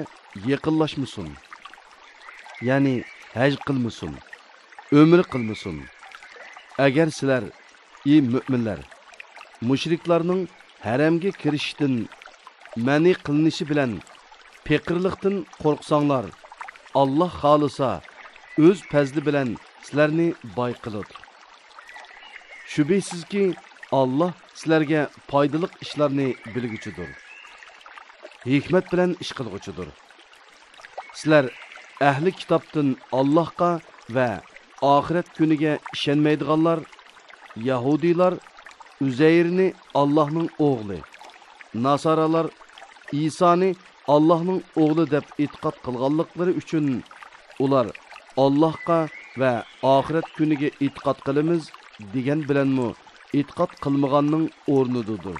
يېقىنلاشمىسۇن، يەنى ھەج قىلمىسۇن، ئۆمرە قىلمىسۇن. ئەگەر سىلەر، ئى مۆمىنلەر، مۇشرىكلارنىڭ ھەرەمگە كىرىشىشتىن مەنئى قىلىنىشى بىلەن پېقىرلىقتىن قورقساڭلار، ئاللاھ خالىسا، ئۆز پەزلى بىلەن سىلەرنى باي قىلىدۇ. شۈبھىسىزكى، ئاللاھ سىلەرگە پايدىلىق ئىشلارنى بىلگۈچىدۇر، ھېكمەت بىلەن ئىش قىلغۇچىدۇر. سىلەر ئەھلى كىتابتىن ئاللاھقا ۋە ئاخىرەت كۈنىگە ئىشەنمەيدىغانلار، يەھۇدىيلار ئۈزەيرنى ئاللاھنىڭ ئوغلى، ناسارالار ئىسانى ئاللاھنىڭ ئوغلى دەپ ئېتىقاد قىلغانلىقلىرى ئۈچۈن، ئۇلار ئاللاھقا ۋە ئاخىرەت كۈنىگە ئېتىقاد قىلىمىز دېگەن بىلەنمۇ ئېتىقاد قىلمىغاننىڭ ئورنىدىدۇر.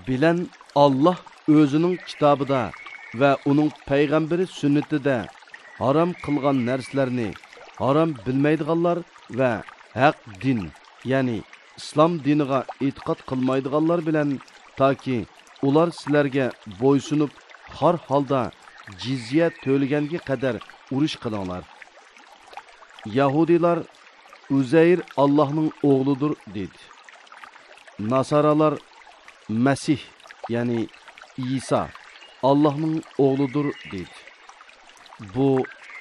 بىلەن ئاللاھ ئۆزىنىڭ كىتابىدا ۋە ئۇنىڭ پەيغەمبىرى سۈننىتىدە ھارام قىلغان نەرسىلەرنى ھارام بىلمەيدىغانلار ۋە ھەق دىن، يەنى ئىسلام دىنىغا ئېتىقاد قىلمايدىغانلار بىلەن، تاكى ئۇلار سىلەرگە بويسۇنۇپ، خار ھالدا جىزيە تۆلىگەنگە قەدەر ئۇرۇش قىلىڭلار. يەھۇدىيلار ئۇزەير ئاللاھنىڭ ئوغلىدۇر دېدى. ناسارالار مەسىھ، يەنى ئىسا ئاللاھنىڭ ئوغلىدۇر دېدى. بۇ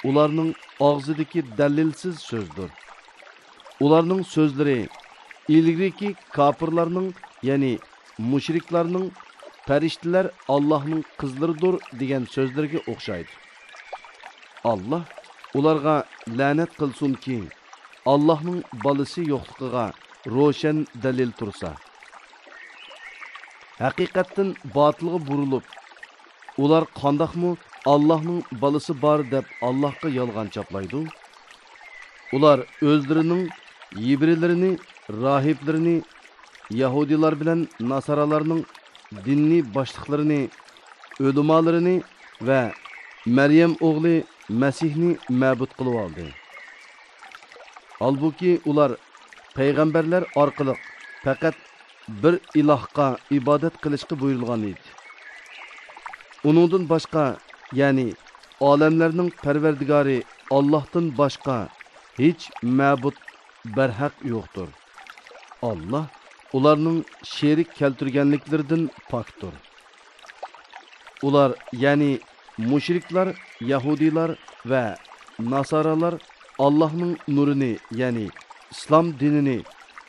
ئۇلارنىڭ ئاغزىدىكى دەلىلسىز سۆزدۇر. ئۇلارنىڭ سۆزلىرى ئىلگىرىكى كاپىرلارنىڭ، يەنى مۇشرىكلارنىڭ پەرىشتىلەر ئاللاھنىڭ قىزلىرىدۇر دېگەن سۆزلىرىگە ئوخشايدۇ. ئاللاھ ئۇلارغا لەنەت قىلسۇنكى، ئاللاھنىڭ بالىسى يوقلۇقىغا روشەن دەلىل تۇرسا. ھەقىقەتتىن باتىلغا بۇرۇلۇپ، ئۇلار قانداقمۇ ئاللاھنىڭ بالىسى بار دەپ ئاللاھقا يالغان چاپلايدۇ؟ ئۇلار ئۆزلىرىنىڭ ھېبرىيلىرىنى، راھىبلىرىنى، يەھۇدىيلار بىلەن ناسارالارنىڭ دىنىي باشلىقلىرىنى، ئۆلىمالىرىنى ۋە مەريەم ئوغلى مەسىھنى مەبۇد قىلىۋالدى. ھالبۇكى، ئۇلار پەيغەمبەرلەر ئارقىلىق پەقەت بىر ئىلاھقا ئىبادەت قىلىشقا بۇيرۇلغان ئىدى. ئۇنىڭدىن باشقا، يەنى ئالەملەرنىڭ پەرۋەردىگارى ئاللاھتىن باشقا ھېچ مەبۇد بەرھەق يوقتۇر. ئاللاھ ئۇلارنىڭ شېرىك كەلتۈرگەنلىكلىرىدىن پاكتۇر. ئۇلار، يەنى مۇشرىكلار، يەھۇدىيلار ۋە ناسارالار ئاللاھنىڭ نۇرىنى، يەنى ئىسلام دىنىنى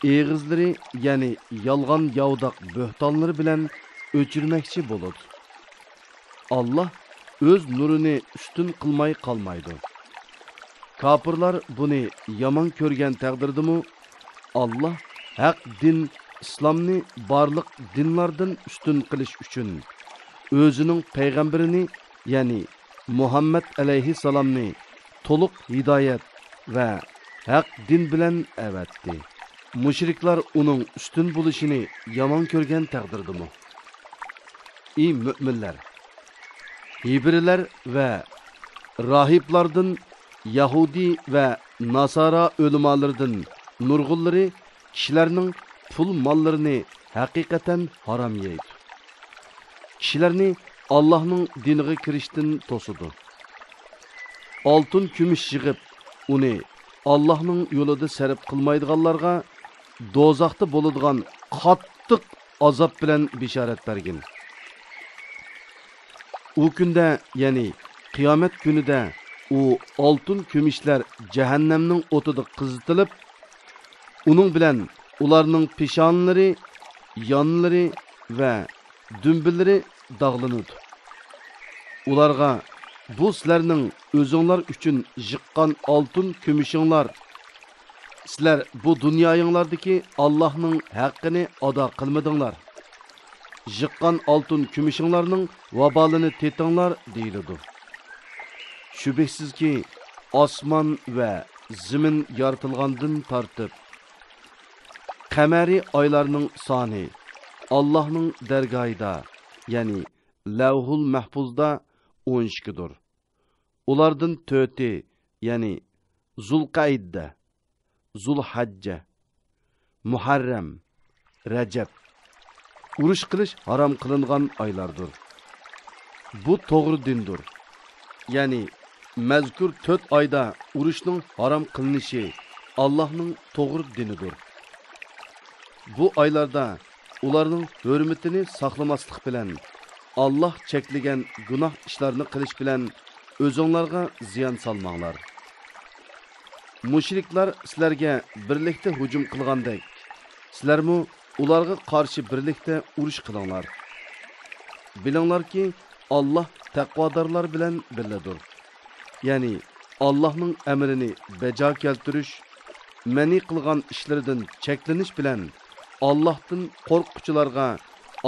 ئېغىزلىرى، يەنى يالغان ياۋىداق بۆھتانلىرى بىلەن ئۆچۈرمەكچى بولىدۇ. ئاللاھ ئۆز نۇرىنى ئۈستۈن قىلماي قالمايدۇ. كاپىرلار بۇنى يامان كۆرگەن تەقدىردىمۇ، ئاللاھ ھەق دىن ئىسلامنى بارلىق دىنلاردىن ئۈستۈن قىلىش ئۈچۈن ئۆزىنىڭ پەيغەمبىرىنى، يەنى مۇھەممەد ئەلەيھىسسالامنى تولۇق ھىدايەت ۋە ھەق دىن بىلەن ئەۋەتتى. مۇشرىكلار ئۇنىڭ ئۈستۈن بولۇشىنى يامان كۆرگەن تەقدىردىمۇ؟ ئى مۆمىنلەر! ھېبرىيلەر ۋە راھىبلاردىن، يەھۇدىي ۋە ناسارا ئۆلىمالىرىدىن نۇرغۇنلىرى كىشىلەرنىڭ پۇل ماللىرىنى ھەقىقەتەن ھارام يەيدۇ. كىشىلەرنى ئاللاھنىڭ دىنىغا كىرىشتىن توسىدۇ. ئالتۇن كۈمۈش يىغىپ، ئۇنى ئاللاھنىڭ يولىدا سەرپ قىلمايدىغانلارغا دوزاختا بولىدىغان قاتتىق ئازاب بىلەن بېشارەت بەرگىن. ئۇ كۈندە، يەنى قىيامەت كۈنىدە ئۇ ئالتۇن كۈمۈشلەر جەھەننەمنىڭ ئوتىدا قىزىتىلىپ، ئۇنىڭ بىلەن ئۇلارنىڭ پېشانىلىرى، يانلىرى ۋە دۈمبىلىرى داغلىنىدۇ. ئۇلارغا، بۇ سىلەرنىڭ ئۆزۈڭلار ئۈچۈن يىغقان ئالتۇن كۈمۈشۈڭلار، سىلەر بۇ دۇنيايىڭلاردىكى ئاللاھنىڭ ھەققىنى ئادا قىلمىدىڭلار. يىغقان ئالتۇن كۈمۈشۈڭلارنىڭ ۋابالىنى تېتىڭلار، دېيىلىدۇ. شۈبھىسىزكى، ئاسمان ۋە زېمىن يارىتىلغاندىن تارتىپ، قەمەرىي ئايلارنىڭ سانى ئاللاھنىڭ دەرگاھىدا، يەنى لەۋھۇل مەھپۇزدا ئون ئىككىدۇر. ئۇلاردىن تۆتى، يەنى زۇلقەئىدە، زۇلھەججە، مۇھەررەم، رەجەب، ئۇرۇش قىلىش ھارام قىلىنغان ئايلاردۇر. بۇ توغرا دىندۇر. يەنى مەزكۇر تۆت ئايدا ئۇرۇشنىڭ ھارام قىلىنىشى ئاللاھنىڭ توغرا دىنىدۇر. بۇ ئايلاردا ئۇلارنىڭ ھۆرمىتىنى ساقلىماسلىق بىلەن، ئاللاھ چەكلىگەن گۇناھ ئىشلارنى قىلىش بىلەن ئۆزۈڭلارغا زىيان سالماڭلار. مۇشرىكلار سىلەرگە بىرلىكتە ھۇجۇم قىلغاندەك، سىلەرمۇ ئۇلارغا قارشى بىرلىكتە ئۇرۇش قىلىڭلار. بىلىڭلاركى، ئاللاھ تەقۋادارلار بىلەن بىللىدۇر. يەنى ئاللاھنىڭ ئەمرىنى بەجا كەلتۈرۈش، مەنئى قىلغان ئىشلىرىدىن چەكلىنىش بىلەن ئاللاھتىن قورققۇچىلارغا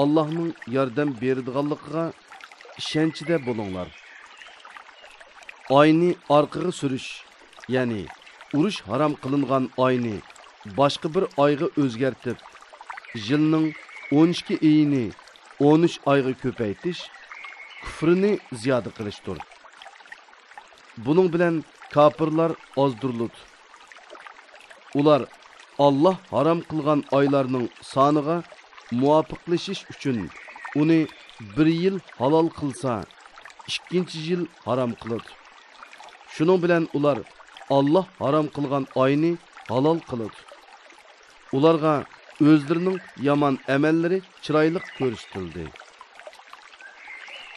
ئاللاھنىڭ ياردەم بېرىدىغانلىقىغا ئىشەنچىدە بولۇڭلار. ئاينى ئارقىغا سۈرۈش، يەنى ئۇرۇش ھارام قىلىنغان ئاينى باشقا بىر ئايغا ئۆزگەرتىپ، يىلنىڭ ئون ئىككى ئېيىنى ئون ئۈچ ئايغا كۆپەيتىش كۇفرىنى زىيادە قىلىشتۇر. بۇنىڭ بىلەن كاپىرلار ئازدۇرۇلىدۇ. ئۇلار ئاللاھ ھارام قىلغان ئايلارنىڭ سانىغا مۇۋاپىقلىشىش ئۈچۈن ئۇنى بىر يىل ھالال قىلسا، ئىككىنچى يىل ھارام قىلىدۇ. شۇنىڭ بىلەن ئۇلار ئاللاھ ھارام قىلغان ئاينى ھالال قىلىدۇ. ئۇلارغا ئۆزلىرىنىڭ يامان ئەمەللىرى چىرايلىق كۆرسىتىلدى.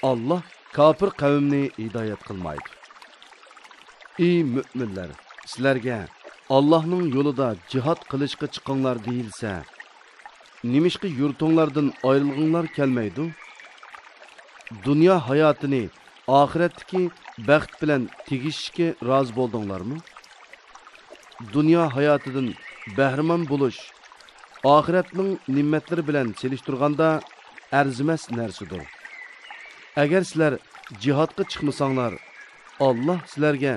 ئاللاھ كاپىر قەۋمنى ھىدايەت قىلمايدۇ. ئى مۆمىنلەر، سىلەرگە ئاللاھنىڭ يولىدا جىھاد قىلىشقا چىقىڭلار دېيىلسە، نېمىشقا يۇرتۇڭلاردىن ئايرىلغۇڭلار كەلمەيدۇ؟ دۇنيا ھاياتىنى ئاخىرەتتىكى بەخت بىلەن تېگىشىشكە رازى بولدۇڭلارمۇ؟ دۇنيا ھاياتىدىن بەھرىمەن بولۇش ئاخىرەتنىڭ نېمەتلىرى بىلەن سېلىشتۇرغاندا ئەرزىمەس نەرسىدۇر. ئەگەر سىلەر جىھادقا چىقمىساڭلار، ئاللاھ سىلەرگە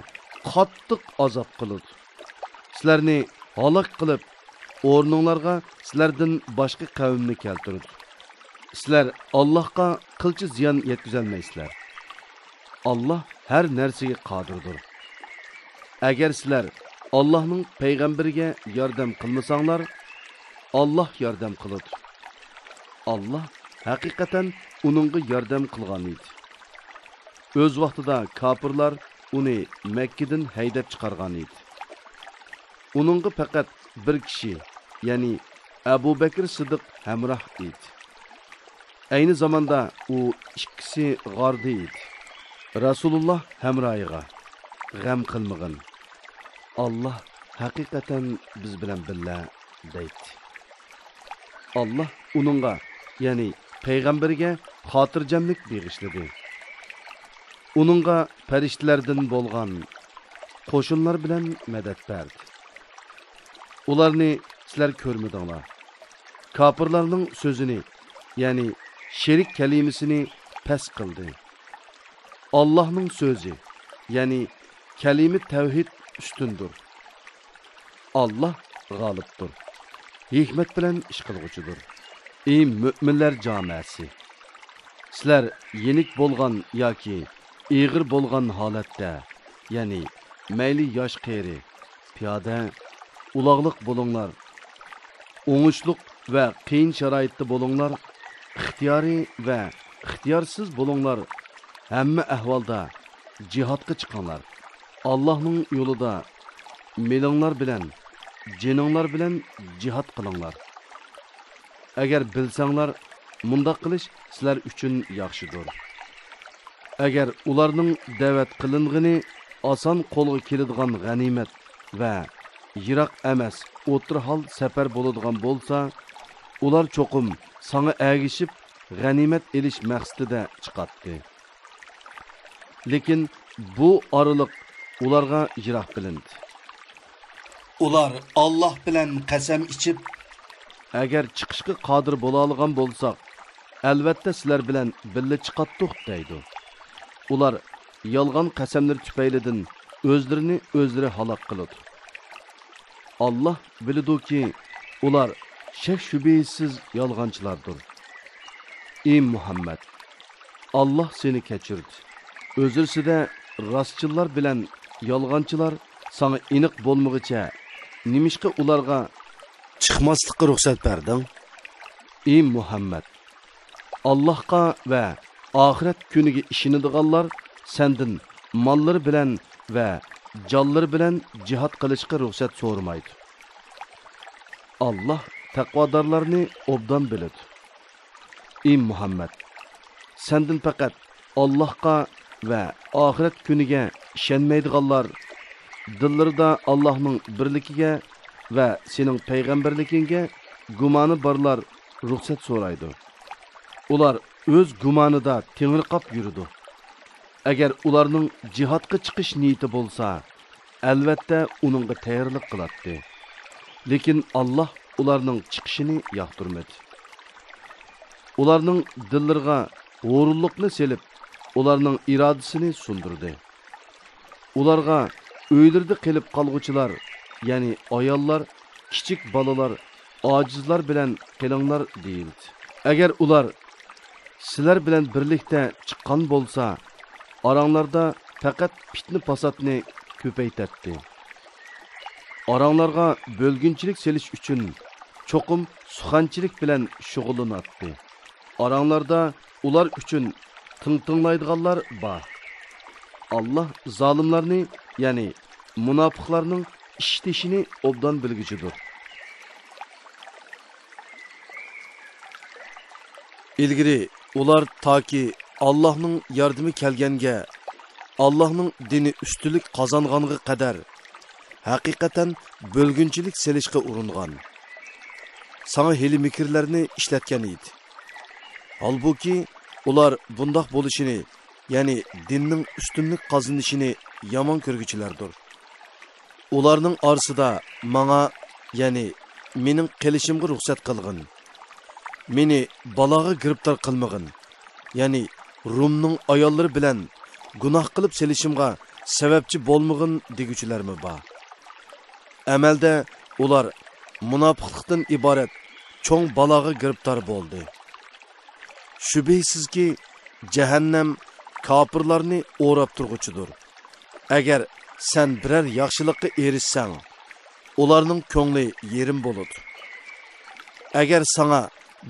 قاتتىق ئازاب قىلىدۇ. سىلەرنى ھالاك قىلىپ، ئورنۇڭلارغا سىلەردىن باشقا قەۋمنى كەلتۈرىدۇ. سىلەر ئاللاھقا قىلچە زىيان يەتكۈزەلمەيسىلەر. ئاللاھ ھەر نەرسىگە قادىردۇر. ئەگەر سىلەر ئاللاھنىڭ پەيغەمبىرىگە ياردەم قىلمىساڭلار، ئاللاھ ياردەم قىلىدۇ. ئاللاھ ھەقىقەتەن ئۇنىڭغا ياردەم قىلغان ئىدى. ئۆز ۋاقتىدا كاپىرلار ئۇنى مەككىدىن ھەيدەپ چىقارغان ئىدى. ئۇنىڭغا پەقەت بىر كىشى، يەنى ئەبۇ بەكرى سىددىق ھەمراھ ئىدى. ئەينى زاماندا ئۇ ئىككىسى غاردا ئىدى. رەسۇلۇللاھ ھەمراھىغا، «غەم قىلمىغىن، ئاللاھ ھەقىقەتەن بىز بىلەن بىللە» دەيتتى. ئاللاھ ئۇنىڭغا، يەنى پەيغەمبىرىگە خاتىرجەملىك بېغىشلىدى. ئۇنىڭغا پەرىشتىلەردىن بولغان قوشۇنلار بىلەن مەدەت بەردى. ئۇلارنى سىلەر كۆرمىدىڭلار. كاپىرلارنىڭ سۆزىنى، يەنى شېرىك كەلىمىسىنى پەس قىلدى. ئاللاھنىڭ سۆزى، يەنى كەلىمە تەۋھىد ئۈستۈندۇر. ئاللاھ غالىبتۇر، ھېكمەت بىلەن ئىش قىلغۇچىدۇر. ئى مۆمىنلەر جامەسى! سىلەر يېنىك بولغان ياكى ئېغىر بولغان ھالەتتە، يەنى مەيلى ياش-قېرى، پىيادە، ئۇلاغلىق بولۇڭلار، ئوڭۇشلۇق ۋە قىيىن شارائىتتا بولۇڭلار، ئىختىيارىي ۋە ئىختىيارسىز بولۇڭلار، ھەممە ئەھۋالدا جىھادقا چىقىڭلار. ئاللاھنىڭ يولىدا مېلىڭلار بىلەن، جېنىڭلار بىلەن جىھاد قىلىڭلار. ئەگەر بىلسەڭلار، مۇنداق قىلىش سىلەر ئۈچۈن ياخشىدۇر. ئەگەر ئۇلارنىڭ دەۋەت قىلىنغىنى ئاسان قولغا كېلىدىغان غەنىيمەت ۋە يىراق ئەمەس ئوتتۇرا ھال سەپەر بولىدىغان بولسا، ئۇلار چوقۇم ساڭا ئەگىشىپ غەنىيمەت ئېلىش مەقسىتىدە چىقاتتى. لېكىن بۇ ئارىلىق ئۇلارغا يىراق بىلىندى. ئۇلار ئاللاھ بىلەن قەسەم ئىچىپ، ئەگەر چىقىشقا قادىر بولالىغان بولساق، ئەلۋەتتە سىلەر بىلەن بىللە چىقاتتۇق دەيدۇ. ئۇلار يالغان قەسەملىرى تۈپەيلىدىن ئۆزلىرىنى ئۆزلىرى ھالاك قىلىدۇ. ئاللاھ بىلىدۇكى، ئۇلار شەك-شۈبھىسىز يالغانچىلاردۇر. ئى مۇھەممەد! ئاللاھ سېنى كەچۈردى. ئۆزرىسىدە راستچىللار بىلەن يالغانچىلار ساڭا ئېنىق بولمىغۇچە، نېمىشقا ئۇلارغا چىقماسلىققا رۇخسەت بەردىڭ؟ ئى مۇھەممەد! ئاللاھقا ۋە ئاخىرەت كۈنىگە ئىشىنىدىغانلار سەندىن ماللىرى بىلەن ۋە جانلىرى بىلەن جىھاد قىلىشقا رۇخسەت سورىمايدۇ. ئاللاھ تەقۋادارلارنى ئوبدان بىلىدۇ. ئى مۇھەممەد! سەندىن پەقەت ئاللاھقا ۋە ئاخىرەت كۈنىگە ئىشەنمەيدىغانلار، دىللىرىدا ئاللاھنىڭ بىرلىكىگە ۋە سېنىڭ پەيغەمبەرلىكىڭگە گۇمانى بارلار رۇخسەت سورايدۇ. ئۇلار ئۆز گۇمانىدا تېڭىرقاپ يۈرىدۇ. ئەگەر ئۇلارنىڭ جىھادقا چىقىش نىيىتى بولسا، ئەلۋەتتە ئۇنىڭغا تەييارلىق قىلاتتى. لېكىن ئاللاھ ئۇلارنىڭ چىقىشىنى ياقتۇرمىدى. ئۇلارنىڭ دىللىرىغا ھۇرۇنلۇقنى سېلىپ، ئۇلارنىڭ ئىرادىسىنى سۇندۇردى. ئۇلارغا ئۆيلىرىدە قېلىپ قالغۇچىلار، يەنى ئاياللار، كىچىك بالىلار، ئاجىزلار بىلەن قېلىڭلار دېيىلدى. ئەگەر ئۇلار سىلەر بىلەن بىرلىكتە چىققان بولسا، ئاراڭلاردا پەقەت پىتنە-پاساتنى كۆپەيتەتتى. ئاراڭلارغا بۆلگۈنچىلىك سېلىش ئۈچۈن چوقۇم سۇخەنچىلىك بىلەن شۇغۇللىناتتى. ئاراڭلاردا ئۇلار ئۈچۈن تىڭ تىڭلايدىغانلار بار. ئاللاھ زالىملارنى، يەنى مۇناپىقلارنىڭ ئىشلىتىشىنى ئوبدان بىلگۈچىدۇر. ئىلگىرى ئۇلار تاكى ئاللاھنىڭ ياردىمى كەلگەنگە، ئاللاھنىڭ دىنى ئۈستۈنلۈك قازانغانغا قەدەر ھەقىقەتەن بۆلگۈنچىلىك سېلىشقا ئۇرۇنغان، ساڭا ھىيلە-مىكىرلەرنى ئىشلەتكەن ئىدى. ھالبۇكى، ئۇلار بۇنداق بولۇشىنى، يەنى دىننىڭ ئۈستۈنلۈك قازىنىشىنى يامان كۆرگۈچىلەردۇر. ئۇلارنىڭ ئارىسىدا ماڭا، يەنى مېنىڭ قېلىشىمغا رۇخسەت قىلغىن، مېنى بالاغا گىرىپتار قىلمىغىن، يەنى رومنىڭ ئاياللىرى بىلەن گۇناھ قىلىپ سېلىشىمغا سەۋەبچى بولمىغىن دېگۈچىلەرمۇ بار. ئەمەلدە ئۇلار مۇناپىقلىقتىن ئىبارەت چوڭ بالاغا گىرىپتار بولدى. شۈبھىسىزكى، جەھەننەم كاپىرلارنى ئوراپ تۇرغۇچىدۇر. ئەگەر سەن بىرەر ياخشىلىققا ئېرىشسەڭ، ئۇلارنىڭ كۆڭلى يېرىم بولىدۇ. ئەگەر ساڭا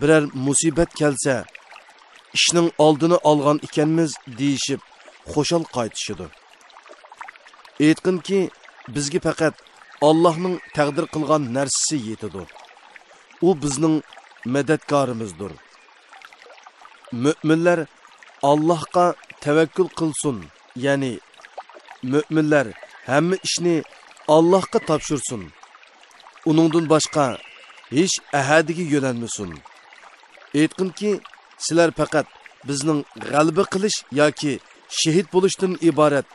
بىرەر مۇسىبەت كەلسە، ئىشنىڭ ئالدىنى ئالغان ئىكەنمىز دېيىشىپ، خۇشال قايتىشىدۇ. ئېيتقىنكى، بىزگە پەقەت ئاللاھنىڭ تەقدىر قىلغان نەرسىسى يېتىدۇ. ئۇ بىزنىڭ مەدەتكارىمىزدۇر. مۆمىنلەر ئاللاھقا تەۋەككۈل قىلسۇن، يەنى مۆمىنلەر ھەممە ئىشنى ئاللاھقا تاپشۇرسۇن. ئۇنىڭدىن باشقا ھېچ ئەھەدىگە يۆلەنمىسۇن. ئېيتقىنكى، سىلەر پەقەت بىزنىڭ غەلىبە قىلىش ياكى شېھىت بولۇشتىن ئىبارەت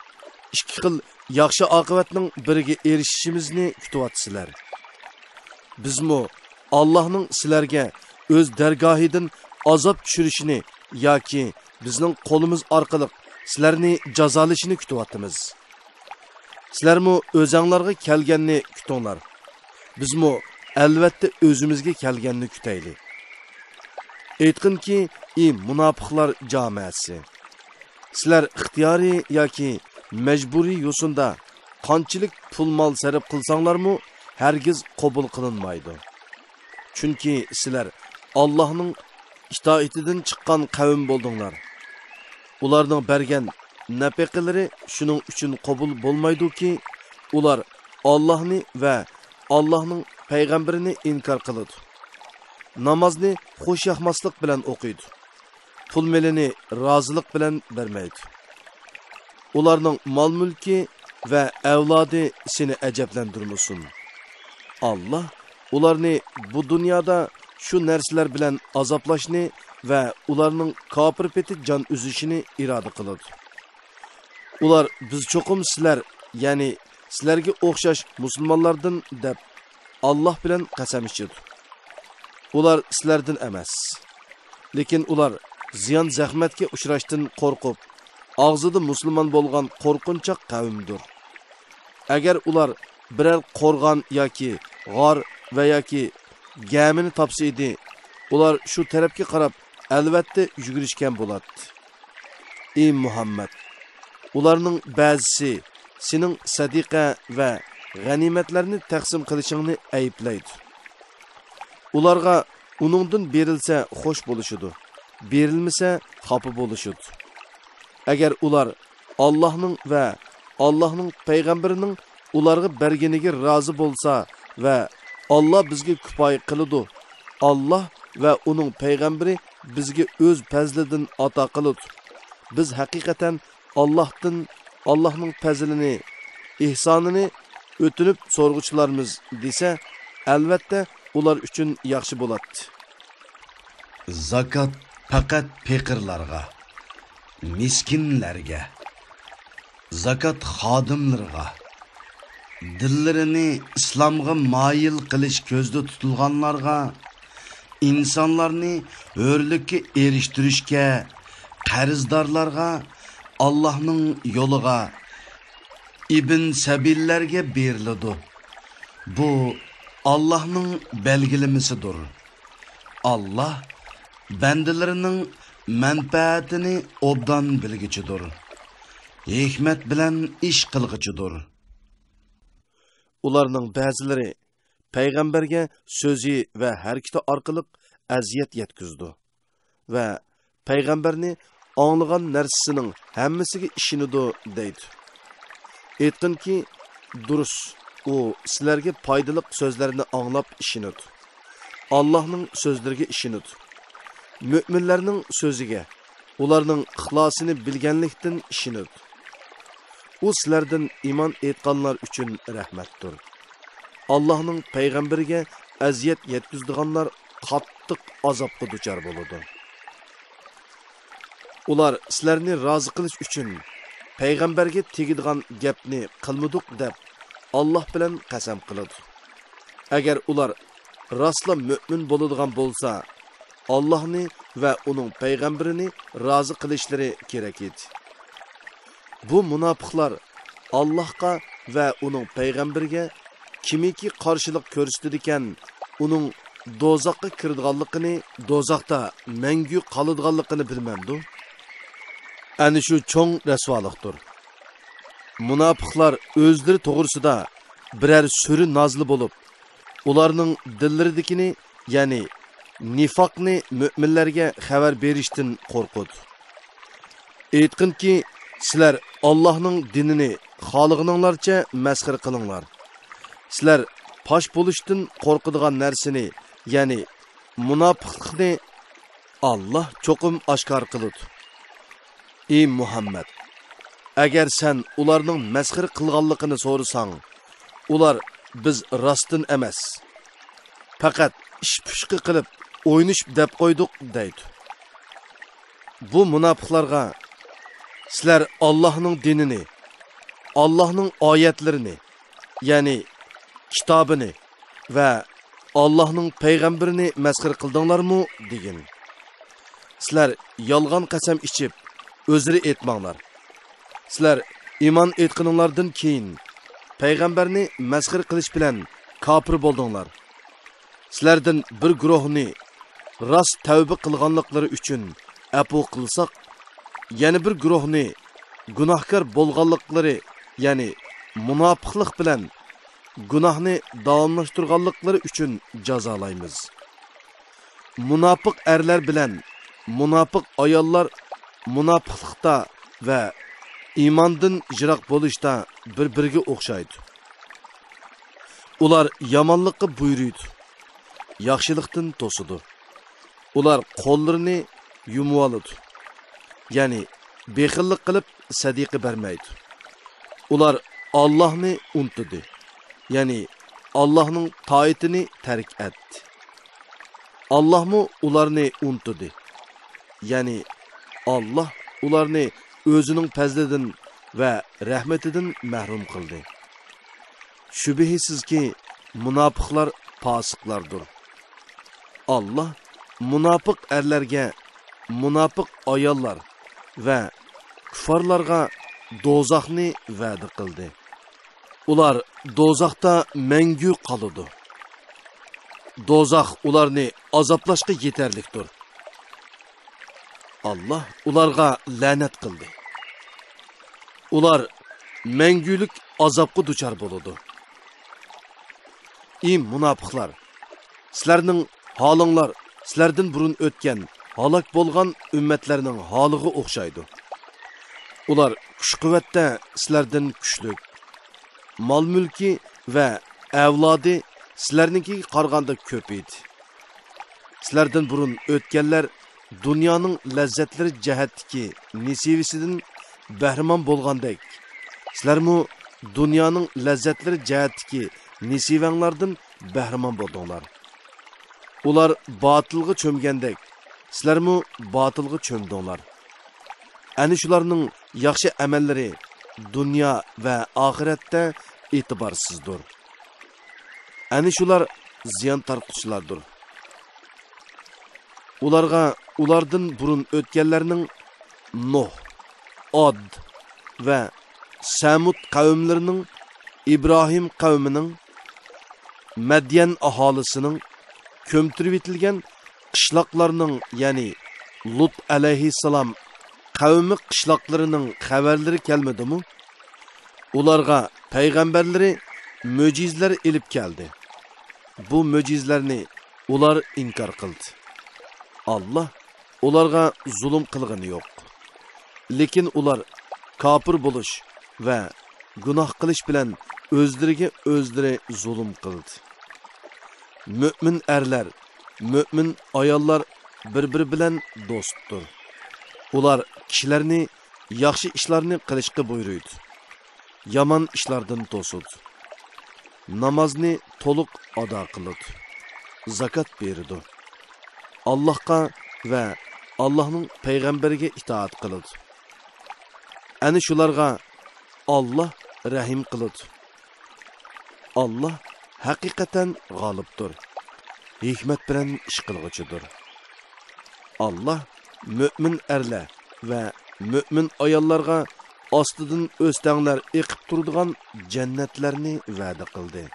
ئىككى خىل ياخشى ئاقىۋەتنىڭ بىرىگە ئېرىشىشىمىزنى كۈتۈۋاتىسىلەر. بىزمۇ ئاللاھنىڭ سىلەرگە ئۆز دەرگاھىدىن ئازاب چۈشۈرۈشىنى ياكى بىزنىڭ قولىمىز ئارقىلىق سىلەرنى جازالىشىنى كۈتۈۋاتىمىز. سىلەرمۇ ئۆزەڭلارغا كەلگەننى كۈتۈڭلار. بىزمۇ ئەلۋەتتە ئۆزىمىزگە كەلگەننى كۈتەيلى. ئېيتقىنكى، ئى مۇناپىقلار جامەسى! سىلەر ئىختىيارىي ياكى مەجبۇرىي يوسۇندا قانچىلىك پۇل-مال سەرپ قىلساڭلارمۇ، ھەرگىز قوبۇل قىلىنمايدۇ. چۈنكى سىلەر ئاللاھنىڭ ئىتائىتىدىن چىققان قەۋم بولدۇڭلار. ئۇلارنىڭ بەرگەن نەپىقىلىرى شۇنىڭ ئۈچۈن قوبۇل بولمايدۇكى، ئۇلار ئاللاھنى ۋە ئاللاھنىڭ پەيغەمبىرىنى ئىنكار قىلىدۇ. نامازنى خۇشياقماسلىق بىلەن ئوقۇيدۇ. پۇل-مېلىنى رازىلىق بىلەن بەرمەيدۇ. ئۇلارنىڭ مال-مۈلكى ۋە ئەۋلادى سېنى ئەجەبلەندۈرمىسۇن. ئاللاھ ئۇلارنى بۇ دۇنيادا شۇ نەرسىلەر بىلەن ئازابلاشنى ۋە ئۇلارنىڭ كاپىر پېتى جان ئۈزۈشىنى ئىرادە قىلىدۇ. ئۇلار، بىز چوقۇم سىلەر، يەنى سىلەرگە ئوخشاش مۇسۇلمانلاردىن، دەپ، ئاللاھ بىلەن قەسەم ئىچىدۇ. ئۇلار سىلەردىن ئەمەس. لېكىن ئۇلار زىيان-زەخمەتكە ئۇچراشتىن قورقۇپ، ئاغزىدا مۇسۇلمان بولغان قورقۇنچاق قەۋمدۇر. ئەگەر ئۇلار بىرەر قورغان ياكى غار ۋە ياكى گەمىنى تاپسا ئىدى، ئۇلار شۇ تەرەپكە قاراپ ئەلۋەتتە يۈگۈرۈشكەن بولاتتى. ئى مۇھەممەد! ئۇلارنىڭ بەزىسى سېنىڭ سەدىقە ۋە غەنىيمەتلەرنى تەقسىم قىلىشىڭنى ئەيىبلەيدۇ. ئۇلارغا ئۇنىڭدىن بېرىلسە خوش بولۇشىدۇ، بېرىلمىسە خاپا بولۇشىدۇ. ئەگەر ئۇلار ئاللاھنىڭ ۋە ئاللاھنىڭ پەيغەمبىرىنىڭ ئۇلارغا بەرگىنىگە رازى بولسا ۋە، ئاللاھ بىزگە كۇپايە قىلىدۇ، ئاللاھ ۋە ئۇنىڭ پەيغەمبىرى بىزگە ئۆز پەزلىدىن ئاتا قىلىدۇ، بىز ھەقىقەتەن ئاللاھتىن، ئاللاھنىڭ پەزلىنى، ئېھسانىنى ئۆتۈنۈپ سورىغۇچىلارمىز، دېسە، ئەلۋەتتە ئۇلار ئۈچۈن ياخشى بولاتتى. زاكات پەقەت پېقىرلارغا، مىسكىنلەرگە، زاكات خادىملىرىغا، دىللىرىنى ئىسلامغا مايىل قىلىش كۆزدە تۇتۇلغانلارغا، ئىنسانلارنى ھۆرلۈككە ئېرىشتۈرۈشكە قەرزدارلارغا، ئاللاھنىڭ يولىغا، ئىبن سەبىللەرگە بېرىلىدۇ. بۇ ئاللاھنىڭ بەلگىلىمىسىدۇر. ئاللاھ بەندىلىرىنىڭ مەنپەئەتىنى ئوبدان بىلگۈچىدۇر، ھېكمەت بىلەن ئىش قىلغۇچىدۇر. ئۇلارنىڭ بەزىلىرى پەيغەمبەرگە سۆزى ۋە ھەرىكىتى ئارقىلىق ئەزىيەت يەتكۈزىدۇ ۋە پەيغەمبەرنى ئاڭلىغان نەرسىسىنىڭ ھەممىسىگە ئىشىنىدۇ دەيدۇ. ئېيتقىنكى، دۇرۇس، ئۇ سىلەرگە پايدىلىق سۆزلەرنى ئاڭلاپ ئىشىنىدۇ. ئاللاھنىڭ سۆزلىرىگە ئىشىنىدۇ. مۆمىنلەرنىڭ سۆزىگە، ئۇلارنىڭ ئىخلاسىنى بىلگەنلىكتىن ئىشىنىدۇ. ئۇ سىلەردىن ئىمان ئېيتقانلار ئۈچۈن رەھمەتتۇر. ئاللاھنىڭ پەيغەمبىرىگە ئەزىيەت يەتكۈزىدىغانلار قاتتىق ئازابقا دۇچار بولىدۇ. ئۇلار سىلەرنى رازى قىلىش ئۈچۈن پەيغەمبەرگە تېگىدىغان گەپنى قىلمىدۇق دەپ، ئاللاھ بىلەن قەسەم قىلىدۇ. ئەگەر ئۇلار راستلا مۆمىن بولىدىغان بولسا، ئاللاھنى ۋە ئۇنىڭ پەيغەمبىرىنى رازى قىلىشلىرى كېرەك ئىدى. بۇ مۇناپىقلار ئاللاھقا ۋە ئۇنىڭ پەيغەمبىرىگە كىمكى قارشىلىق كۆرسىتىدىكەن، ئۇنىڭ دوزاخقا كىرىدىغانلىقىنى، دوزاختا مەڭگۈ قالىدىغانلىقىنى بىلمەمدۇ؟ ئەنە شۇ چوڭ رەسۋالىقتۇر. مۇناپىقلار ئۆزلىرى توغرىسىدا بىرەر سۈرە نازىل بولۇپ، ئۇلارنىڭ دىللىرىدىكىنى، يەنى نىفاقنى مۆمىنلەرگە خەۋەر بېرىشتىن قورقىدۇ. ئېيتقىنكى، سىلەر ئاللاھنىڭ دىنىنى خالىغىنىڭلارچە مەسخىرە قىلىڭلار. سىلەر پاش بولۇشتىن قورقىدىغان نەرسىنى، يەنى مۇناپىقلىقنى ئاللاھ چوقۇم ئاشكارا قىلىدۇ. ئى مۇھەممەد، ئەگەر سەن ئۇلارنىڭ مەسخىرە قىلغانلىقىنى سورىساڭ، ئۇلار، بىز راستتىن ئەمەس، پەقەت ئىش پۇشقى قىلىپ ئوينىشىپ دەپ قويدۇق دەيدۇ. بۇ مۇناپىقلارغا، سىلەر ئاللاھنىڭ دىنىنى، ئاللاھنىڭ ئايەتلىرىنى، يەنى كىتابىنى ۋە ئاللاھنىڭ پەيغەمبىرىنى مەسخىرە قىلدىڭلارمۇ؟ دېگىن. سىلەر يالغان قەسەم ئىچىپ، ئۆزرە ئېيتماڭلار. سىلەر ئىمان ئېيتقىنىڭلاردىن كېيىن پەيغەمبەرنى مەسخىرە قىلىش بىلەن كاپىر بولدۇڭلار. سىلەردىن بىر گۇرۇھنى راست تەۋبە قىلغانلىقلىرى ئۈچۈن ئەپۇ قىلساق، يەنە بىر گۇرۇھنى گۇناھكار بولغانلىقلىرى، يەنى مۇناپىقلىق بىلەن گۇناھنى داۋاملاشتۇرغانلىقلىرى ئۈچۈن جازالايمىز. مۇناپىق ئەرلەر بىلەن مۇناپىق ئاياللار مۇناپىقلىقتا ۋە ئىماندىن يىراق بولۇشتا بىر-بىرىگە ئوخشايدۇ. ئۇلار يامانلىققا بۇيرۇيدۇ، ياخشىلىقتىن توسىدۇ. ئۇلار قوللىرىنى يۇمۇۋالىدۇ، يەنى بېخىللىق قىلىپ سەدىقە بەرمەيدۇ. ئۇلار ئاللاھنى ئۇنتۇدى، يەنى ئاللاھنىڭ تائىتىنى تەرك ئەتتى. ئاللاھمۇ ئۇلارنى ئۇنتۇدى، يەنى ئاللاھ ئۇلارنى ئۆزىنىڭ پەزلىدىن ۋە رەھمىتىدىن مەھرۇم قىلدى. شۈبھىسىزكى، مۇناپىقلار پاسىقلاردۇر. ئاللاھ مۇناپىق ئەرلەرگە، مۇناپىق ئاياللار ۋە كۇففارلارغا دوزاخنى ۋەدە قىلدى. ئۇلار دوزاختا مەڭگۈ قالىدۇ. دوزاخ ئۇلارنى ئازابلاشقا يېتەرلىكتۇر. ئاللاھ ئۇلارغا لەنەت قىلدى. ئۇلار مەڭگۈلۈك ئازابقا دۇچار بولىدۇ. ئى مۇناپىقلار! سىلەرنىڭ ھالىڭلار سىلەردىن بۇرۇن ئۆتكەن ھالاك بولغان ئۈممەتلەرنىڭ ھالىغا ئوخشايدۇ. ئۇلار كۈچ-قۇۋۋەتتە سىلەردىن كۈچلۈك، مال-مۈلكى ۋە ئەۋلادى سىلەرنىڭكىگە قارىغاندا كۆپ ئىدى. سىلەردىن بۇرۇن ئۆتكەنلەر دۇنيانىڭ لەززەتلىرى جەھەتتىكى نېسىۋىسىدىن بەھرىمەن بولغاندەك، سىلەرمۇ دۇنيانىڭ لەززەتلىرى جەھەتتىكى نېسىۋەڭلاردىن بەھرىمەن بولدۇڭلار. ئۇلار باتىلغا چۆمگەندەك، سىلەرمۇ باتىلغا چۆمدۈڭلار. ئەنە شۇلارنىڭ ياخشى ئەمەللىرى دۇنيا ۋە ئاخىرەتتە ئېتىبارسىزدۇر. ئەنە شۇلار زىيان تارتقۇچىلاردۇر. ئۇلارغا ئۇلاردىن بۇرۇن ئۆتكەنلەرنىڭ نۇھ، ئاد ۋە سەمۇد قەۋملىرىنىڭ، ئىبراھىم قەۋمىنىڭ، مەديەن ئاھالىسىنىڭ كۆمتۈرۈۋېتىلگەن قىشلاقلارنىڭ، يەنى لۇت ئەلەيھىسسالام قەۋمى قىشلاقلىرىنىڭ خەۋەرلىرى كەلمىدىمۇ؟ ئۇلارغا پەيغەمبەرلىرى مۆجىزىلەر ئېلىپ كەلدى. بۇ مۆجىزىلەرنى ئۇلار ئىنكار قىلدى. ئاللا ئۇلارغا زۇلۇم قىلغىنى يوق. لېكىن ئۇلار كاپىر بولۇش ۋە گۇناھ قىلىش بىلەن ئۆزلىرىگە ئۆزلىرى زۇلۇم قىلدى. مۆمىن ئەرلەر، مۆمىن ئاياللار بىر-بىرى بىلەن دوستتۇر. ئۇلار كىشىلەرنى ياخشى ئىشلارنى قىلىشقا بۇيرۇيدۇ. يامان ئىشلاردىن توسىدۇ. نامازنى تولۇق ئادا قىلىدۇ. زاكات بېرىدۇ. ئاللاھقا ۋە ئاللاھنىڭ پەيغەمبىرىگە ئىتائەت قىلىدۇ. ئەنە شۇلارغا ئاللا رەھىم قىلىدۇ. ئاللا ھەقىقەتەن غالىبتۇر، ھېكمەت بىلەن ئىش قىلغۇچىدۇر. ئاللا مۆمىن ئەرلەر ۋە مۆمىن ئاياللارغا ئاستىدىن ئۆستەڭلەر ئېقىپ تۇرىدىغان جەننەتلەرنى ۋەدە قىلدى.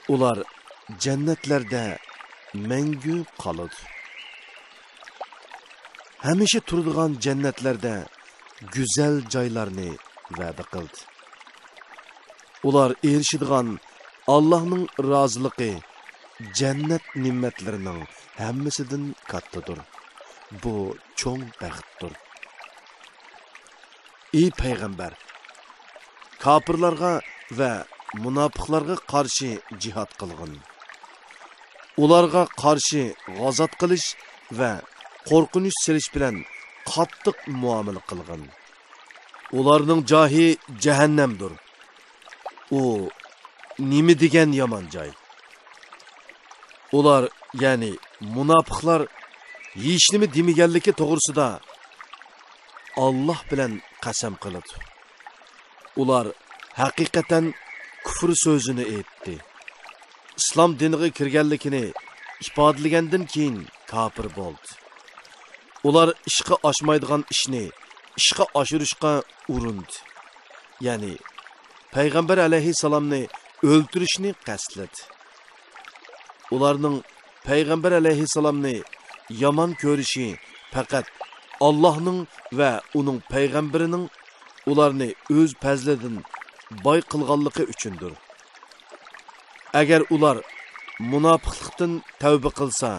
ئۇلار جەننەتلەردە مەڭگۈ قالىدۇ. ھەمىشە تۇرىدىغان جەننەتلەردە گۈزەل جايلارنى ۋەدە قىلدى. ئۇلار ئېرىشىدىغان ئاللاھنىڭ رازىلىقى جەننەت نېمەتلىرىنىڭ ھەممىسىدىن كاتتىدۇر. بۇ چوڭ بەختتۇر. ئى پەيغەمبەر! كاپىرلارغا ۋە مۇناپىقلارغا قارشى جىھاد قىلغىن. ئۇلارغا قارشى غازات قىلىش ۋە قورقۇنچ سېلىش بىلەن قاتتىق مۇئامىلە قىلغىن. ئۇلارنىڭ جايى جەھەننەمدۇر. ئۇ نېمە دېگەن يامان جاي! ئۇلار، يەنى مۇناپىقلار، ھېچنېمە دېمىگەنلىكى توغرىسىدا ئاللاھ بىلەن قەسەم قىلىدۇ. ئۇلار ھەقىقەتەن كۇفر سۆزىنى ئېيتتى. ئىسلام دىنىغا كىرگەنلىكىنى ئىپادىلىگەندىن كېيىن كاپىر بولدى. ئۇلار ئىشقا ئاشمايدىغان ئىشنى ئىشقا ئاشۇرۇشقا ئۇرۇندى. يەنى پەيغەمبەر ئەلەيھىسسالامنى ئۆلتۈرۈشنى قەستلىدى. ئۇلارنىڭ پەيغەمبەر ئەلەيھىسسالامنى يامان كۆرۈشى پەقەت ئاللاھنىڭ ۋە ئۇنىڭ پەيغەمبىرىنىڭ ئۇلارنى ئۆز پەزلىدىن باي قىلغانلىقى ئۈچۈندۇر. ئەگەر ئۇلار مۇناپىقلىقتىن تەۋبە قىلسا،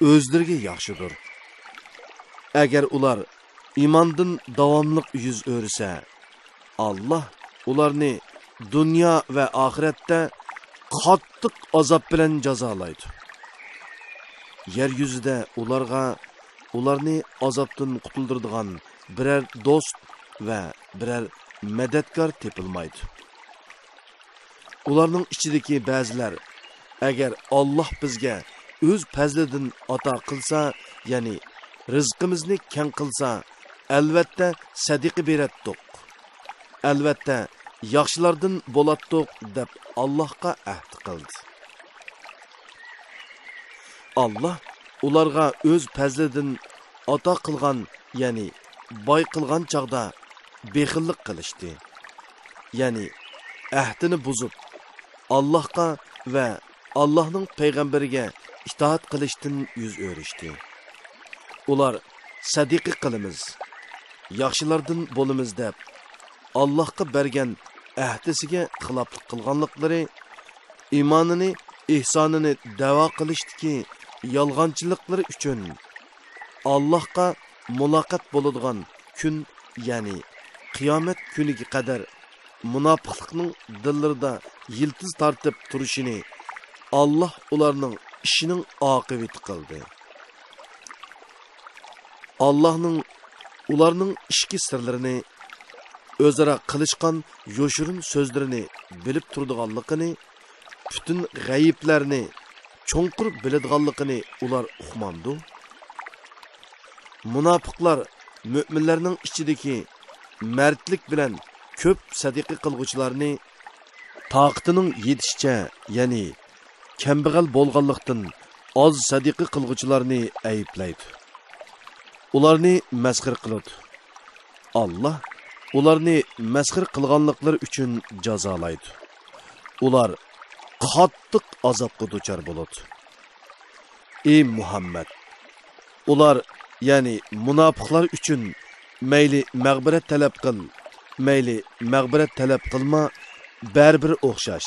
ئۆزلىرىگە ياخشىدۇر. ئەگەر ئۇلار ئىماندىن داۋاملىق يۈز ئۆرۈسە، ئاللاھ ئۇلارنى دۇنيا ۋە ئاخىرەتتە قاتتىق ئازاب بىلەن جازالايدۇ. يەر يۈزىدە ئۇلارغا، ئۇلارنى ئازابتىن قۇتۇلدۇرىدىغان بىرەر دوست ۋە بىرەر مەدەتكار تېپىلمايدۇ. ئۇلارنىڭ ئىچىدىكى بەزىلەر، ئەگەر ئاللاھ بىزگە ئۆز پەزلىدىن ئاتا قىلسا، يەنى رىزقىمىزنى كەڭ قىلسا، ئەلۋەتتە سەدىقە بېرەتتۇق. ئەلۋەتتە ياخشىلاردىن بولاتتۇق، دەپ ئاللاھقا ئەھد قىلدى. ئاللاھ ئۇلارغا ئۆز پەزلىدىن ئاتا قىلغان، يەنى باي قىلغان چاغدا بېخىللىق قىلىشتى. يەنى ئەھدىنى بۇزۇپ، ئاللاھقا ۋە ئاللاھنىڭ پەيغەمبىرىگە ئىتائەت قىلىشتىن يۈز ئۆرۈشتى. ئۇلار سەدىقە قىلىمىز، ياخشىلاردىن بولىمىز دەپ، ئاللاھقا بەرگەن ئەھدىسىگە خىلاپلىق قىلغانلىقلىرى، ئىمانىنى، ئېھسانىنى دەۋا قىلىشتىكى يالغانچىلىقلىرى ئۈچۈن، ئاللاھقا مۇلاقات بولىدىغان كۈن، يەنى قىيامەت كۈنىگە قەدەر مۇناپىقلىقنىڭ دىللىرىدا يىلتىز تارتىپ تۇرۇشىنى ئاللاھ ئۇلارنىڭ ئىشىنىڭ ئاقىۋىتى قىلدى. ئاللاھنىڭ ئۇلارنىڭ ئىچكى سىرلىرىنى، ئۆزئارا قىلىشقان يوشۇرۇن سۆزلىرىنى بىلىپ تۇرىدىغانلىقىنى، پۈتۈن غەيىبلەرنى چوڭقۇر بىلىدىغانلىقىنى ئۇلار ئۇقمامدۇ؟ مۇناپىقلار مۆمىنلەرنىڭ ئىچىدىكى مەردلىك بىلەن كۆپ سەدىقە قىلغۇچىلارنى، تاقىتىنىڭ يېتىشىچە، يەنى كەمبەغەل بولغانلىقتىن ئاز سەدىقە قىلغۇچىلارنى ئەيىبلەيدۇ. ئۇلارنى مەسخىرە قىلىدۇ. ئاللاھ ئۇلارنى مەسخىرە قىلغانلىقلىرى ئۈچۈن جازالايدۇ. ئۇلار قاتتىق ئازابقا دۇچار بولىدۇ. ئى مۇھەممەد! ئۇلار، يەنى مۇناپىقلار ئۈچۈن مەيلى مەغپىرەت تەلەپ قىل، مەيلى مەغپىرەت تەلەپ قىلما، بەرىبىر ئوخشاش.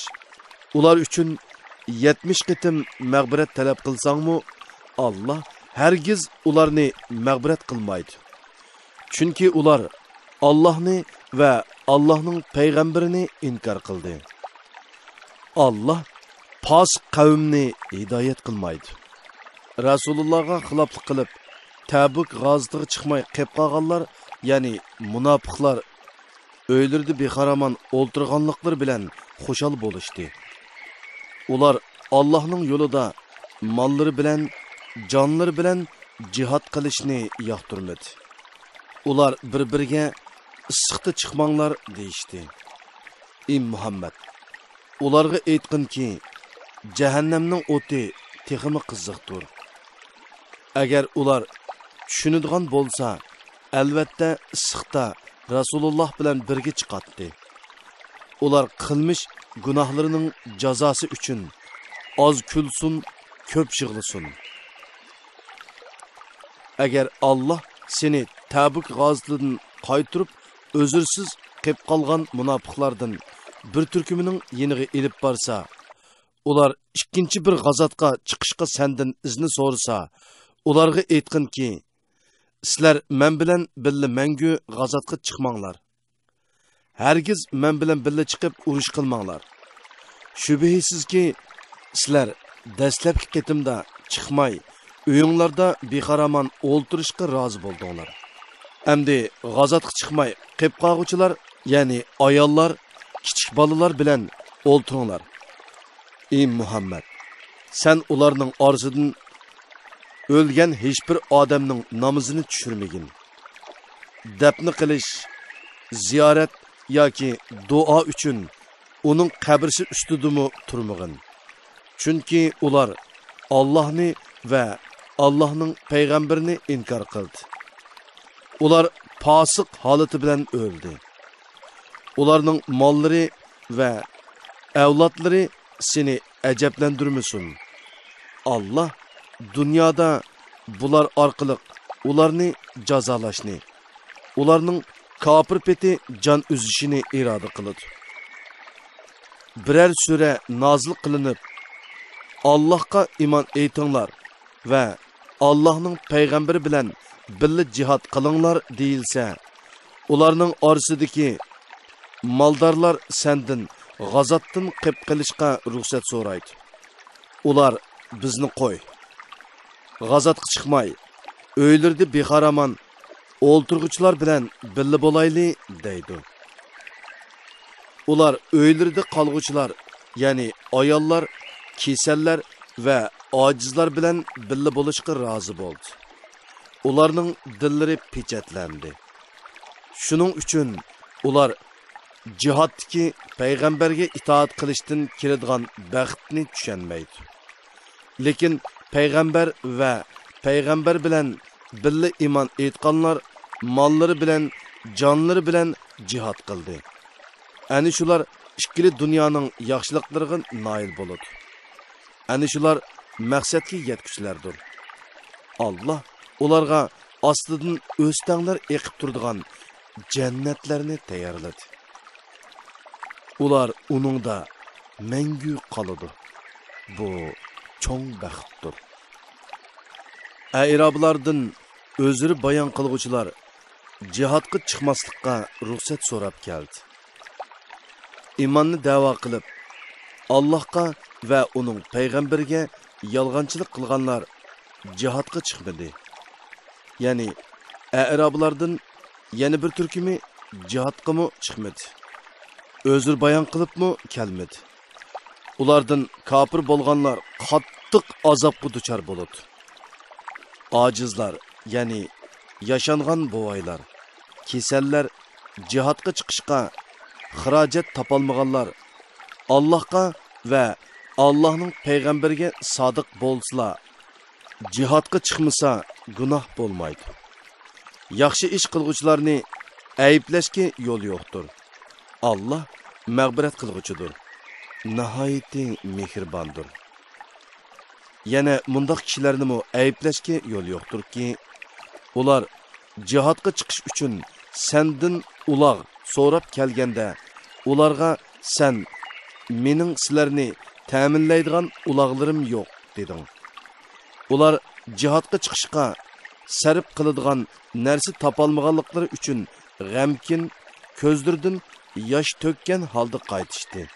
ئۇلار ئۈچۈن يەتمىش قېتىم مەغپىرەت تەلەپ قىلساڭمۇ، ئاللا ھەرگىز ئۇلارنى مەغپىرەت قىلمايدۇ. چۈنكى ئۇلار ئاللاھنى ۋە ئاللاھنىڭ پەيغەمبىرىنى ئىنكار قىلدى. ئاللا پاسىق قەۋمنى ھىدايەت قىلمايدۇ. رەسۇلۇللاغا خىلاپلىق قىلىپ، تەبۇك غازىتىغا چىقماي قېپ قالغانلار، يەنى مۇناپىقلار، ئۆيلىرىدە بىخارامان ئولتۇرغانلىقلىرى بىلەن خۇشال بولۇشتى. ئۇلار ئاللاھنىڭ يولىدا ماللىرى بىلەن، جانلىرى بىلەن جىھاد قىلىشنى ياقتۇرمىدى. ئۇلار بىر-بىرىگە، «ئىسسىقتا چىقماڭلار» دېيىشتى. ئى مۇھەممەد! ئۇلارغا ئېيتقىنكى، جەھەننەمنىڭ ئوتى تېخىمۇ قىزىقتۇر. ئەگەر ئۇلار چۈشىنىدىغان بولسا، ئەلۋەتتە ئىسسىقتا رەسۇلۇللاھ بىلەن بىرگە چىقاتتى. ئۇلار قىلمىش گۇناھلىرىنىڭ جازاسى ئۈچۈن ئاز كۈلسۇن، كۆپ يىغلىسۇن. ئەگەر ئاللاھ سېنى تەبۇك غازىتىدىن قايتۇرۇپ، ئۆزرىسىز قېپ قالغان مۇناپىقلاردىن بىر تۈركۈمىنىڭ يېنىغا ئېلىپ بارسا، ئۇلار ئىككىنچى بىر غازاتقا چىقىشقا سەندىن ئىزنى سورىسا، ئۇلارغا ئېيتقىنكى، سىلەر مەن بىلەن بىللە مەڭگۈ غازاتقا چىقماڭلار. ھەرگىز مەن بىلەن بىللە چىقىپ ئۇرۇش قىلماڭلار. شۈبھىسىزكى، سىلەر دەسلەپكى قېتىمدا چىقماي، ئۆيۈڭلاردا بىخارامان ئولتۇرۇشقا رازى بولدۇڭلار. ئەمدى غازاتقا چىقماي قېپ قالغۇچىلار، يەنى ئاياللار، كىچىك بالىلار بىلەن ئولتۇرۇڭلار. ئى مۇھەممەد! سەن ئۇلارنىڭ ئارىسىدىن ئۆلگەن ھېچبىر ئادەمنىڭ نامىزىنى چۈشۈرمىگىن. دەپنە قىلىش، زىيارەت ياكى دۇئا ئۈچۈن ئۇنىڭ قەبرىسى ئۈستىدىمۇ تۇرمىغىن. چۈنكى ئۇلار ئاللاھنى ۋە ئاللاھنىڭ پەيغەمبىرىنى ئىنكار قىلدى. ئۇلار پاسىق ھالىتى بىلەن ئۆلدى. ئۇلارنىڭ ماللىرى ۋە ئەۋلادلىرى سېنى ئەجەبلەندۈرمىسۇن. ئاللاھ دۇنيادا بۇلار ئارقىلىق ئۇلارنى جازالاشنى، ئۇلارنىڭ كاپىر پېتى جان ئۈزۈشىنى ئىرادە قىلىدۇ. بىرەر سۈرە نازىل قىلىنىپ، «ئاللاھقا ئىمان ئېيتىڭلار ۋە ئاللاھنىڭ پەيغەمبىرى بىلەن بىللە جىھاد قىلىڭلار» دېيىلسە، ئۇلارنىڭ ئارىسىدىكى مالدارلار سەندىن غازاتتىن قېپ قېلىشقا رۇخسەت سورايدۇ. ئۇلار، «بىزنى قوي، غازاتقا چىقماي، ئۆيلىرىدە بىخارامان ئولتۇرغۇچىلار بىلەن بىللە بولايلى» دەيدۇ. ئۇلار ئۆيلىرىدە قالغۇچىلار، يەنى ئاياللار، كېسەللەر ۋە ئاجىزلار بىلەن بىللە بولۇشقا رازى بولدى. ئۇلارنىڭ دىللىرى پېچەتلەندى. شۇنىڭ ئۈچۈن ئۇلار جىھادتىكى پەيغەمبەرگە ئىتائەت قىلىشتىن كېلىدىغان بەختنى چۈشەنمەيدۇ. لېكىن پەيغەمبەر ۋە پەيغەمبەر بىلەن بىللە ئىمان ئېيتقانلار ماللىرى بىلەن، جانلىرى بىلەن جىھاد قىلدى. ئەنە شۇلار ئىككىلا دۇنيانىڭ ياخشىلىقلىرىغا نائىل بولىدۇ. ئەنە شۇلار مەقسەتكە يەتكۈچىلەردۇر. ئاللاھ ئۇلارغا ئاستىدىن ئۆستەڭلەر ئېقىپ تۇرىدىغان جەننەتلەرنى تەييارلىدى. ئۇلار ئۇنىڭدا مەڭگۈ قالىدۇ. بۇ چوڭ بەختتۇر. ئەئرابلاردىن ئۆزرە بايان قىلغۇچىلار جىھادقا چىقماسلىققا رۇخسەت سوراپ كەلدى. ئىماننى دەۋا قىلىپ، ئاللاھقا ۋە ئۇنىڭ پەيغەمبىرىگە يالغانچىلىق قىلغانلار جىھادقا چىقمىدى. يەنى ئەئرابلاردىن يەنە بىر تۈركۈمى جىھادقىمۇ چىقمىدى. ئۆزرە بايان قىلىپمۇ كەلمىدى. ئۇلاردىن كاپىر بولغانلار قاتتىق ئازابقا دۇچار بولىدۇ. ئاجىزلار، يەنى ياشانغان بوۋايلار، كېسەللەر، جىھادقا چىقىشقا خىراجەت تاپالمىغانلار ئاللاھقا ۋە ئاللاھنىڭ پەيغەمبىرىگە سادىق بولسىلا، جىھادقا چىقمىسا گۇناھ بولمايدۇ. ياخشى ئىش قىلغۇچىلارنى ئەيىبلەشكە يول يوقتۇر. ئاللاھ مەغپىرەت قىلغۇچىدۇر. ناھايىتى مېھرىباندۇر. يەنە مۇنداق كىشىلەرنىمۇ ئەيىبلەشكە يول يوقتۇركى، ئۇلار جىھادقا چىقىش ئۈچۈن سەندىن ئۇلاغ سوراپ كەلگەندە، ئۇلارغا سەن، «مېنىڭ سىلەرنى تەمىنلەيدىغان ئۇلاغلىرىم يوق» دېدىڭ. ئۇلار جىھادقا چىقىشقا سەرپ قىلىدىغان نەرسە تاپالمىغانلىقلىرى ئۈچۈن غەمكىن، كۆزلىرىدىن ياش تۆككەن ھالدا قايتىشتى.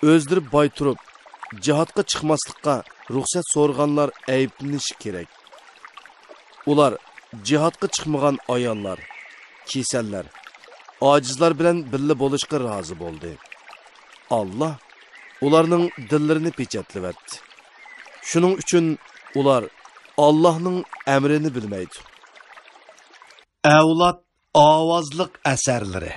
ئۆزلىرى باي تۇرۇپ، جىھادقا چىقماسلىققا رۇخسەت سورىغانلار ئەيىبلىنىشى كېرەك. ئۇلار جىھادقا چىقمىغان ئاياللار، كېسەللەر، ئاجىزلار بىلەن بىللە بولۇشقا رازى بولدى. ئاللا ئۇلارنىڭ دىللىرىنى پېچەتلىۋەتتى. شۇنىڭ ئۈچۈن ئۇلار ئاللانىڭ ئەمرىنى بىلمەيدۇ. ئەۋلاد ئاۋازلىق ئەسەرلىرى.